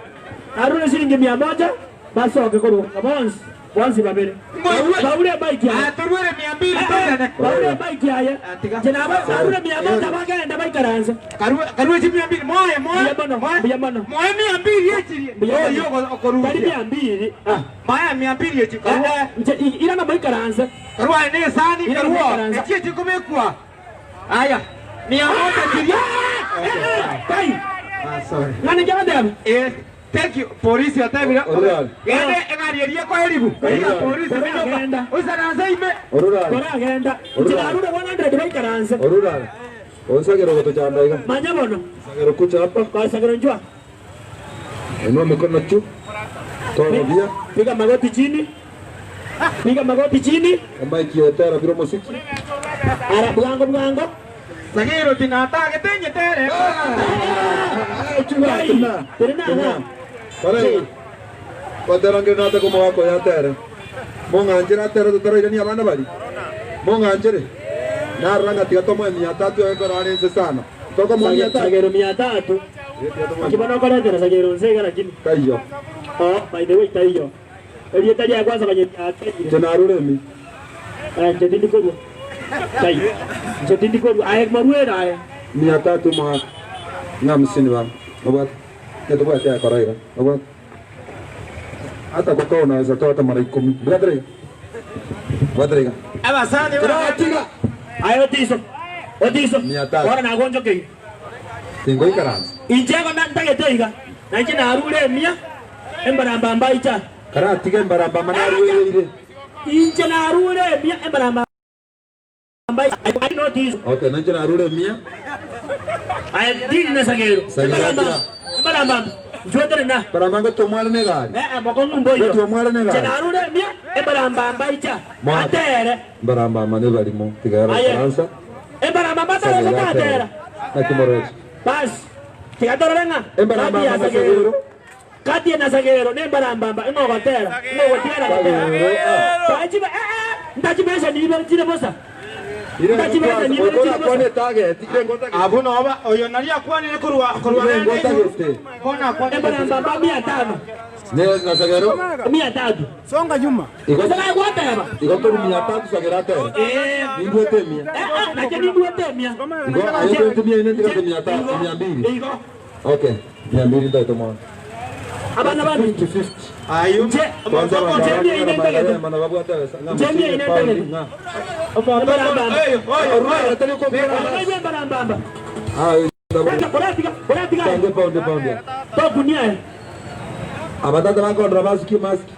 Arune shilingi 100 basoke korwa. Bonsi. Bonsi babere. Baure emaiki aye. Aya toruere mia mbili toirane. Baure emaiki aye. Tiga. Inche narure mia moja bagende baikaranse. Karue karue chimia mbili moe moe. Mbuya mono, moe. mbuya mono. Moe mia mbili echirie. Mbuya Oyo mono. Tari okorusia. mia mbili. Ah. Maya mia mbili echi Eh, karue. eh, inche irana moikaranse. Karue aye ne esani Irana karue. moikaranse. Echi echikobekwa. Aya. Mia moja chiria. Tai. Ah sorry. Ng'ane kiabateba. Eh, thank you. Polisi otebire. Orurare. Gende egari eria ekoeribu. Orurare. Polisi Orurare. Oisaranse ime. Orurare. Koragenda. Inche narure 100 baikaranse. Orurare. Onsagera ogotochanda iga. Manya bono. Sagera kucha hapa. Kwasagera njwa. Inua mikono juu. Toa bia. Piga magoti chini. Piga magoti chini. Emaiki yotera biro mosiki. Ara bwango bwango. Sagero tinatagete nyetere. Kwaterangire nate komogaka oyo atere. Mong'anchere atere totarairania abana bari. Mong'anchere. Narora ng'a tiga tomoe mia tatu ekero are inse sana. Tokomoa mia tatu. Sagero mia tatu. Kibono okoretera sagero nse iga lakini. Taiyo. Oh, by the way taiyo. Erieta riaye kwanza kanye ateire. Inche narure emi. Eh, inche tindi korwa. Tai. Inche tindi korwa. Aye moruere aye. Mia tatu omogaka. Ng'a hamsini baba. Obwate. Netobwate yakora iga. Obwate. Hata kutoa unaweza toa hata mara ikumi. Bwatera iga. Bwatera iga. Abasani Tiga. Aye otiso. Otiso. Mia tatu. Bono nagonchokeire. Tingoikaransa. Inche igo ntagete iga. Na inche narure emia embarambamba icha. Karatiga embarambamba naruereire. Inche narure emia embarambamba icha. Aye notiso. Okay, na inche narure emia. Aye dini na sagero. Sagero Embarambamba. Embarambamba. Inchwe terena. Barambamba tomware na egari. Eh, eh, mokong'u mboiyo. Gwe tomware na egari. Inche narure emia embarambamba icha. Mwana. Atere. Mbarambamba nebarimo. Tiga Aye. baraikaransa. Embarambamba tare Sagero atere. gotatera. Naki moroche. Basi. Tiga torore ng'a. Embarambamba Kati ya na Sagero. Sagero. Kati ya na Sagero ne embarambamba ing'ogotera. Ing'ogotiera gotera. Sagero, ah. Twachibe eh eh ntachibesa nibe chire bosa. Ntachibesa nibe chire bosa. Abwo noba oyo nari akwanire korwa korwa Bono akwanire Embarambamba mia tano. Ne na Sagero. Mia tatu. Songa nyuma. Igo Sasa gwateba. igo toru mia tatu Sagero atere. Eh. Nindwete mia. Eh eh nache nindwete mia. Igo aye twete mia ine ntigate mia tatu mia mbili. Igo. Okay. Mia mbili ndoito mwana. Abana bami. 50 50. ayo Nche Kwanza nche mia ine ntagete. mana babwate besa. Nche mia ine ntagete. Embarambamba. oyo oyo Orurare tari ko Oyo embarambamba. Ah, Koratiga, koratiga. Pound pound pound. Tokunia. Abatata bakondra basuki maski.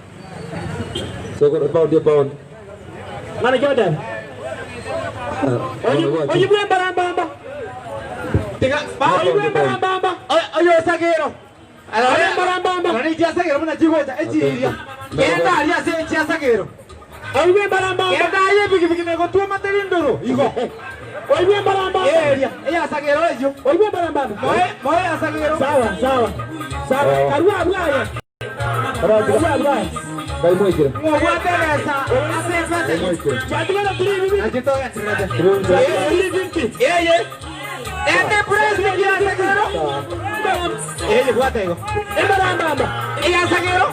Sokoro pound pound. Mana Jordan. Oyi bwe mbarambamba. tiga Oyi bwe mbarambamba. oyo Sagero Oyi mbarambamba. Arora chia Sagero buna chigocha echiria genda aria ase chia Sagero Oyi bwe mbarambamba. genda aye pikipiki negotwa materindoro igo Oyi bwe mbarambamba. eria eya Sagero eyo Oyi bwe mbarambamba. moe moe ya Sagero Sawa, sawa. Sawa. Karua bwaye. Karua bwaye. Bai moikire. ngobwate besa ase ase Moikire. Chatigana 350. nachitoga chirete 350. yeye ende president ya Sagero yeye bwate igo Embarambamba. eya Sagero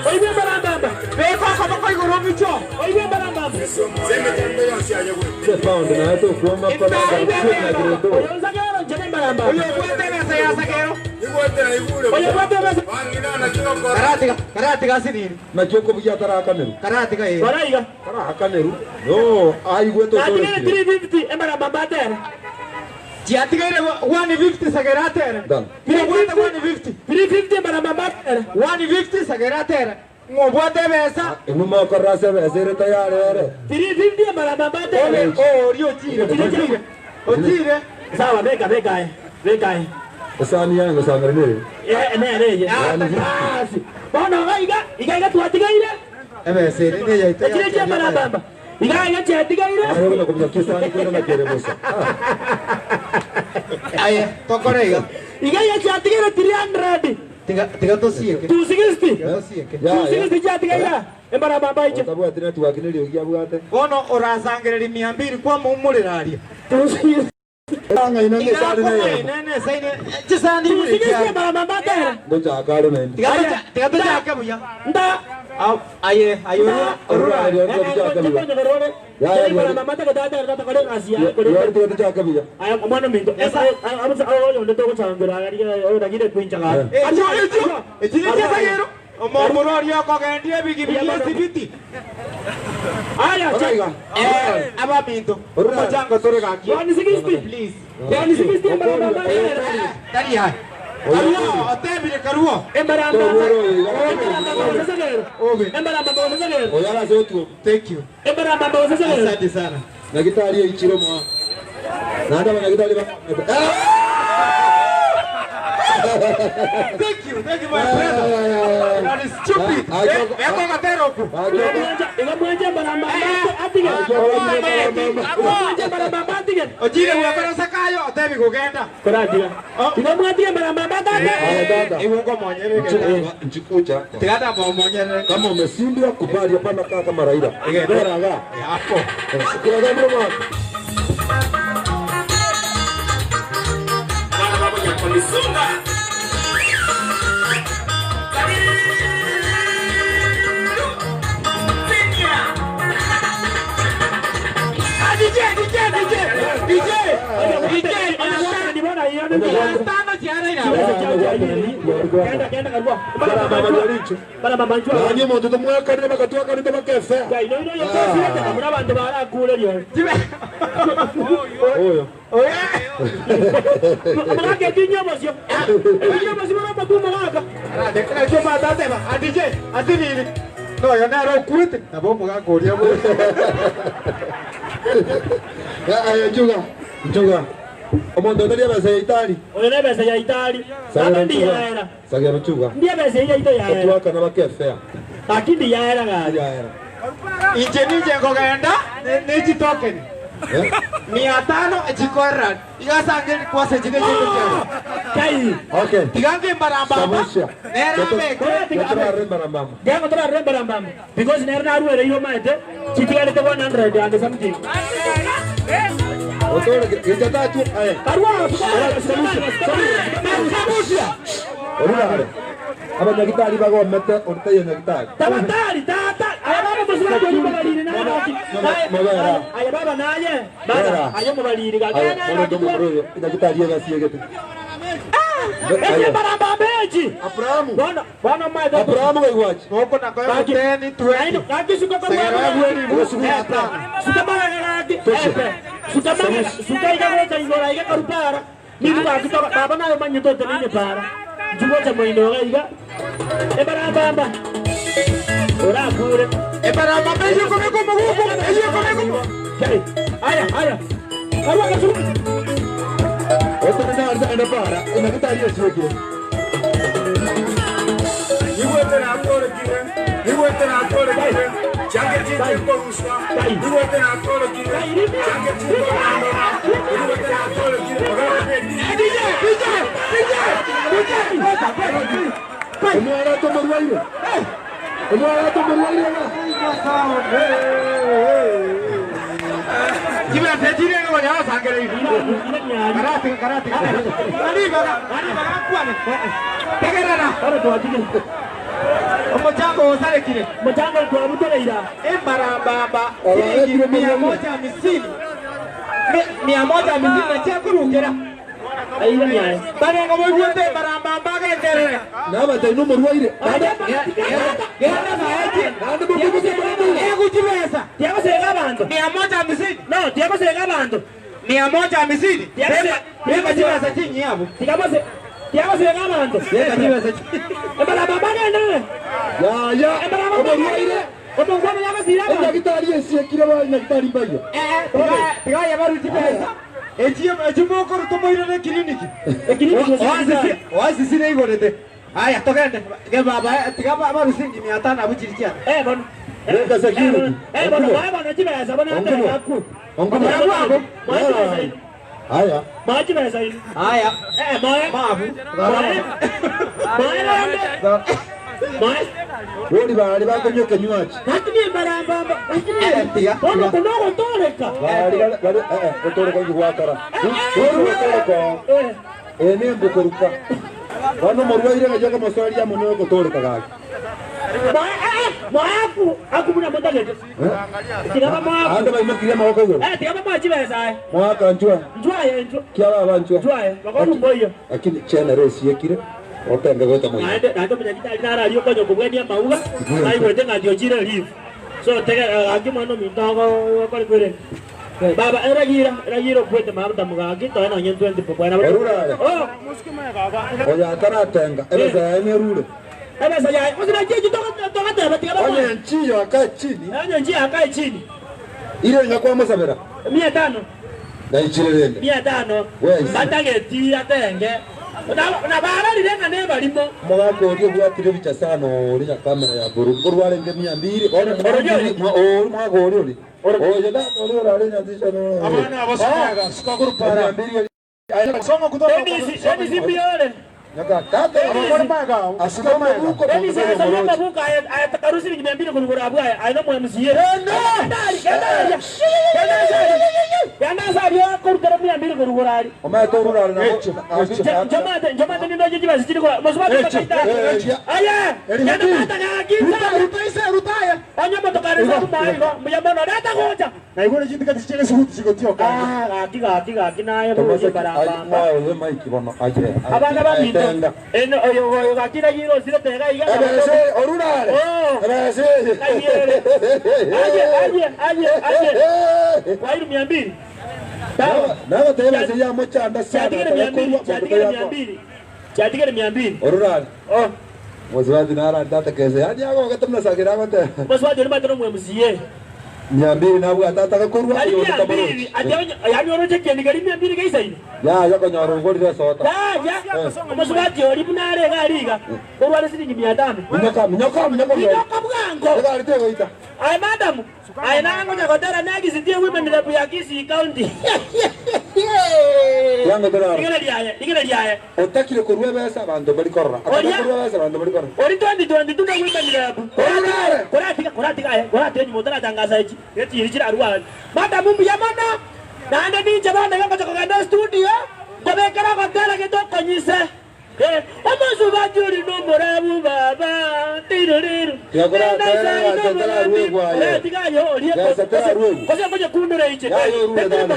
Oyi bwe mbarambamba. beko akoboko igoro micho Oyi bwe mbarambamba. Se pound na to kuomba pa na kireto. Oyo nzagero nche mbarambamba. oyo bwate besa ya Sagero Oyo bwate besa. karatiga karatiga sinini Na kyoko buya tarakaneru. karatiga yeye Koraiga. Tarakaneru. No, aigwe to Natigana tore. 350 embarambamba atere. chiatigaire 150 Sagero atere Done. ngobwate 150 350 embarambamba atere. 150 Sagero atere ngobwate besa Inuma korra se besere tayari ere. 350 embarambamba atere. ori ochire ochire ochire Sawa, beka beka eh. Beka eh. Esani yangu sangare ne. Eh, ne ne ye. Basi. Bono iga iga iga twatigaire. ebesa eri neyaito Ekire kye mbarambamba. Iga iga kyatigaire. Ayo na kumya kisani kwenda na kere musa. aye tokore iga Iga iga kyatigaire 300. tiga tiga tosieke 260. tosieke Ya. 260 kyatigaire. Embarambamba iche. Otabwate na tuwakineri ogiabwate. bono orasangereri mia mbili kwamumurira aria 260. Anga ina ne sani na yemo. nene saine chisani 260 embarambamba atere. Ngocha akare na indi. tiga tochake buya Nda. Aye, aye, Omomura oria okogendia ebigibigi esibiti. Abaminto, omochango tore gaki. Please. Tari aya. Karuo, otebire karuo. Thank you. Asante sana. Nyagitari eichire omwa. Naende abanyagitari ba Thank you, thank you my brother. That is stupid. Eh, eko gatero ku. Ojire gwakora sakayo otebi kugenda. Iwe ngomonyere Nchikucha. Tigata momonyere. Kama umeshindwa kubali, hapana kaa kama Raila. Bora ga. Yako. Kila jambo mwa. DJ, DJ, DJ, DJ, DJ, tano chiara ina. Nani omonto tomwakanire bakatwakanire bakefea. Oyo. Ekyo batateba, a DJ, atiriri. No, yo nero okwete. Nabo mugakoria bo. Ayo nchuga. Nchuga. Omonto otari ebesa ya itari. Oyo nebesa ya itari. Sagera Aba ndiyaera. Sagera nchuga. Ndiye besa iya ito yaera. Twakana bakefea. Lakini ndiyaera gari. Yaera. Inche ninche nkogenda nechitokeni. Eh? 500 chikorra. Igasange kwase chine chine. Kai. Okay. Tigange mbarambamba. Samusha. Nera meke. Yotoraremba na mama. Gengo tora remba mama. Because nera naruere iyo maete. Chitigarete 100 and something. Otore gechatatu aye. Karwa. Samusha. Orurare. Abanyagitari bagomete oritayo nyagitari. Tabatari tata. Aya baba musibako mubaliri naye baki. Mabera. Aya baba naye. Baba ayo mubaliri Aye, gagana. orondo mukuru nyagitari yegasiegete. Ese baramba beji. Abrahamu. Bwana bwana maete. Abrahamu gaigwachi. Moko na koyo 10 20. Gaki suka kwa Suka mara gaki. Suka mara suka iga gocha igora iga karupara. Nidu gaki toka baba nayo manyito tenine para. Jugocha moino iga. Ebaramba amba. Ora kure. Ebaramba beji kome komo guko. Eji kome komo. Aya aya. Karwa kasuka. Otore na arda enda para. Nyagitari yesiegire. Igwete nakorekire, igwete nakorekire, change chite koruswa, igwete nakorekire, change chite koruswa, igwete nakorekire, DJ, DJ, DJ, DJ. Omwana tomorwaire. Omwana tomorwaire na. Jibe tejire ngo ya sangere ibi. Karate karate. Ari baga, ari baga kwane. Tegerera. Ora twatige. Omochango osarekire. Muchango twabutoreira. Embarambamba shilingi 150. 150 na chakurukira. Aira nyaye. Barenga boigwete embarambamba agenderere. Nabata ino morwaire. Genda baeje. Nandi mukubuze mwana. Ekuchibesa. Tiagosega abantu. 150. No, tiagosega abantu. 150. Beka chibesa chinyi abo. Tigabose. Tiagosega abantu. Beka chibesa chinyi. Ebaramba bagende. Ya ya. Omorwaire. Omongwana yagasira abantu. Nyagitari yesiekire ba nyagitari mbayo. Eh, tigaya baru chibesa. Echi echi mokoro tomoirere kiriniki. Ekiriniki Oasisi igorete. Aya togende. Ge baba tiga baru singi 500 abu chiri chia. Eh bono. Reka security. Eh bono, bae bono chibesa bono ate yaku. Onkumo. Haya. Moe chibesa ini. Aya. Eh moe. Mabu. Moe. Moe rende. Moe. Bori bari bakonywa ekinywaji. Lakini embarambamba. Lakini Tiga. bono kunogo toreka. Bari bari eh eh otoreka gwakara. Bori otoreka. Eh nembo koruka. Bono omorwaire ng'ai okomosoeria amo nogotooreka gaki. Moaku, aku buna motagete. Tiga bamoaku. Aande baimokirie amaboko igoro. Tiga bamoe chibesa aye. Moaka nchwa. Nchwa aye nchwa. Kia baba nchwa. Nchwa aye. Bakorumba oyio. Lakini chenere esiekire, otenge goeta moino. Naende naende omonyagitari naro aria okonya kobwania amauga, naigwete ng'a tiochire leave. So tege gaki omwana ominto ogokore kwere. Baba eragira eragira okwete mabuta mugaki toe nonye 20 bob. Orure are. Oh. Oyo ataratenga, ebesa yaye nerure. Ebesa yaye gose naki eki togateba tiga bamoe. Onye enchiyo akae chini. Onye enchiyo akae chini. Ire ng'a kwamosabera. Mia tano. Naichire rende. Mia tano. Bwensi. Batageti atenge. Nabarorire ng'a nebarimo. Omogaka oria obwatire ebicha sana oria nyakamera ya buru nkorwa arenge mia mbiri bono oria omogaka oria oria oyo tata oria orare nyanticha Abana abo suka suka gurupara. mia mbiri Soma kutoka Dennis, Dennis Mbiore. nyaka tata Abakora maga. asika mabuko Dennis asalia mabuka aya shilingi 200 kurugura abu aya aya no MCA. Kendari, kendari. Kendari saria kurutera 200 kurugura ari. omaete orurare nabo Njomate, njomate nindo jiba sichiri kwa. Mosubati bakaita. Aya. Kenda mata Ruta gaki. ruta ise ruta ya. Onye motokari sa kumai go. Muyamona leta gocha. Na igore chintu kati chile suti chigotio ka. Ah, gaki gaki gaki naye buye barabamba. mwayo maiki bono aje Abana baminto. Eno oyo oyo gaki na yiro sire tega iga. ebese orurare Oh. ebese Aye, aye, aye, aye. Kwairu 200. Sawa. nagateba se ya mochanda sana Chatigere 200, chatigere 200. Chatigere 200. orurare Oh, mosubati narandate kese yani agogete muna agote mosubati ori matero mwe MCA. mia mbili nabwate atagakorwa Ari 200, ati yani oroche kendi gari 200 gaisaine. ya yakonyora ogorire esota Ya, ya. Mosubati ori bunare gariga. Korware siringi 500. minyoka minyoka minyoka Minyoka bwango. egari tegoita Aye madam, aye nango nyakotera nagisitie women rep ya Kisii County. yango torara Ligere liaye, ligere liaye. otakire korwa ebesa abanto bari korora Oria. korwa ebesa abanto bari korora Ori 2022 na women rep. Orare. Koratika koratika aye, koratika nyuma otaratangaza echi. Eti chira arwa. Madam mbuya mono. Nande ninche bana yongo chokogenda studio. Ngobekera gotera gitokonyise. Eh, omosubaji ori nomorabu baba. Tiririru. Tiga kora- tera- tera ruegwa aye. Tiga yo ori. Gesa tera ruegwa. Kose ngoje kundura iche. Ya, yo rue dana.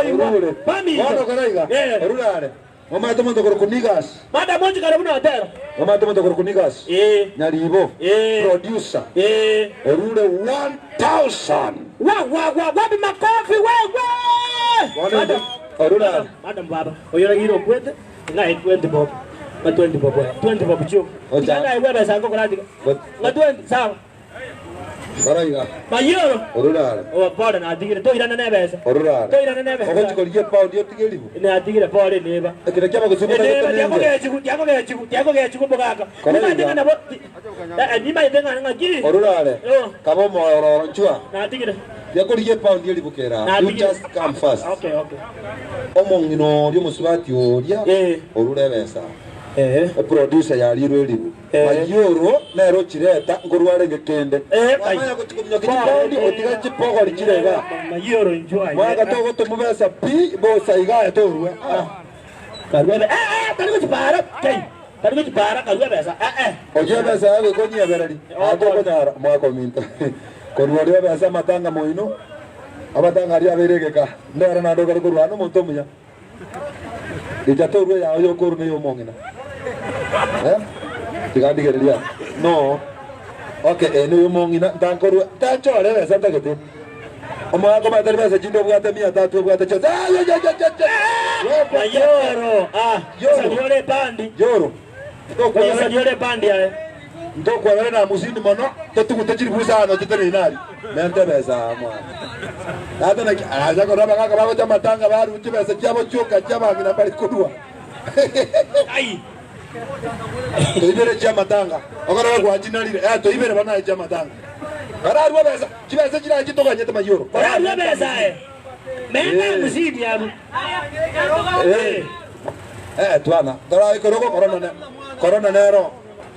Orure. Bono koraiga orurare omate monto korokwa nigas Madam ochi karibu na hotela. omate monto korokwa nigas Eh. nyaribo Eh. producer Eh. orure 1000 Wa wa wa wapi makofi wewe. Bono orurare Madam baba, oyora giro kwete nga 20 bob. Nga 20 bob. 20 bob chu. Ocha. Tigana iwe besa ngo koratika. Nga 20 sawa. koraiga Mayoro. orurare O pole na atigire toirana nebesa. orurare Toirana nebesa. ogochikorigia pound otige eribu Ne atigire pole neba. ekero kiabagosibota Neba tiakogechigu tiakogechigu tiakogechigu bogaka. Koraiga. Nima nabo. Eh nima tenga nga gi. orurare Oh. kaba omoororo nchwa Na atigire. tiakorigia pound eribu kera you Natigire. just come first Okay okay. omong'ina oria omosubati oria Eh. orure ebesa Eh. eproducer yarirwe eribu Eh. mayoro nero ochireta nkorwarenge kende Eh, wamanya gochikomnyoka chipaundi otiga chipogori chirega Mayoro enjoy. mwaka togotomubesa pi bosa igaya torue Karwebe. Eh eh tari kuchipara. Kai. Tari kuchipara karwebe sa. Eh eh. oria ebesa yagokonyebereri atokonyara mwaka ominto korwa oria ebesa amatanga moino amatanga aria abeire egeka ndera naende okare korwa na omonto omuya icha torue yao yokoru na eyomong'ina tiga ndigereria no okay ene eyomong'ina ntankorwa ntanchore ebesa ntagete omwaka omatari besa chinde obwate mia tatu obwate chionsi Mayoro. Ah. Yoro. Saliore bandi. yoro Saliore bandi aye. ntokwabere na musini mono totugute chiri busano chiteninari mente besa mwana tata na aza korora bagaka bagocha matanga baru chibesa chiabo chioka chiabang'ina bari korwa Ai. toibere chia matanga okorora gwachinarire eh toibere banaye chia matanga kararwa besa chibesa chira chitoganyete mayoro Karwebe sa aye. Mena musidi abu. eh eh twana tora ikoroko corona ne corona nero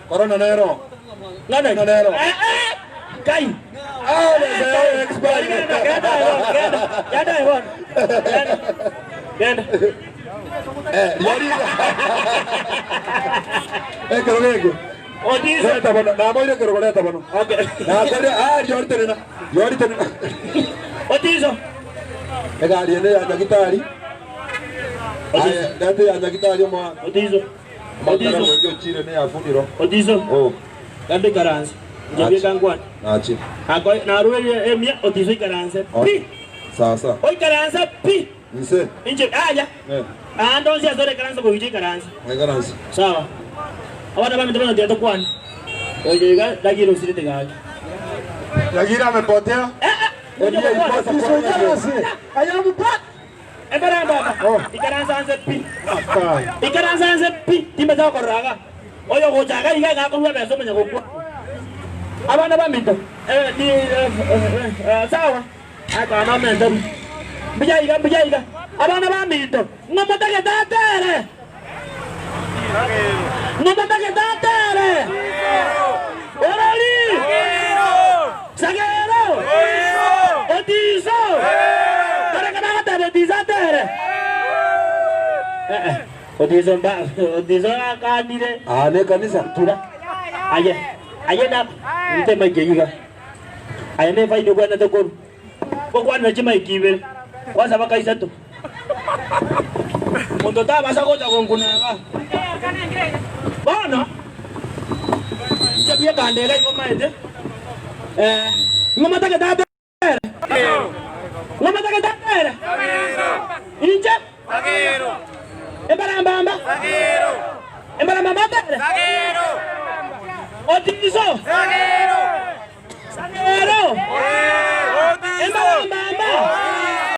corona nero Ngana. Nero. Eh eh. Kai. ah besa yao expire Genda, genda, genda, genda, genda. Genda. Eh, riori. Ekero geke. Otiso. Leta bono, namoire ekero leta bono. Okay. Nakore, ah, riori tenena. Riori tenena. Otiso. Egari ende ya nyagitari. Aye, leta ya nyagitari omwana. Otiso. Otiso. Otiso. Ochire ne ya funiro. Otiso. Oh, Gande ikaranse. Nje bikangwana. nachi. Ako naruerie emia otiso ikaranse. Pi. Sawa sawa. Oikaranse pi. Nse. Inche aya. Eh, Ando nsi asore ikaranse goicha ikaranse. ngaransi. Sawa. Abana bamito bana tiato kwani. Oye iga dagiro usirete gaki. Yagira amepotea. Eh eh. Ngoja kwa. Otiso ikaranse. Ayamupata. Ebara baba. Ikaranse anse pi. Ikaranse anse pi. Timeza koraga. Oyo gochaga iga gakorwa beso menya gokwa. Abana baminto. Eh ni eh, eh, sawa. Aka na mento. Mbija iga mbija iga. Abana baminto. Ngomotake tatere. Ngomotake tatere. Orali. Sagero. Otiso. Kare kana gatebe otiso atere. Eh eh. Otiso mba otiso akanire. Ah, ne kanisa. Tura. Aye. Aye na nte maike yiga. Aye ne faini kwa na tokoru. Kokwana chima ikibere. Kwanza bakaisa tu. Mundu tabasa gocha gonkunaga. Bono. Chabia kandega ingoma ete. Eh, ingoma take tate. Ingoma take tate. Inje. Embarambamba. Embarambamba tere. Otiso.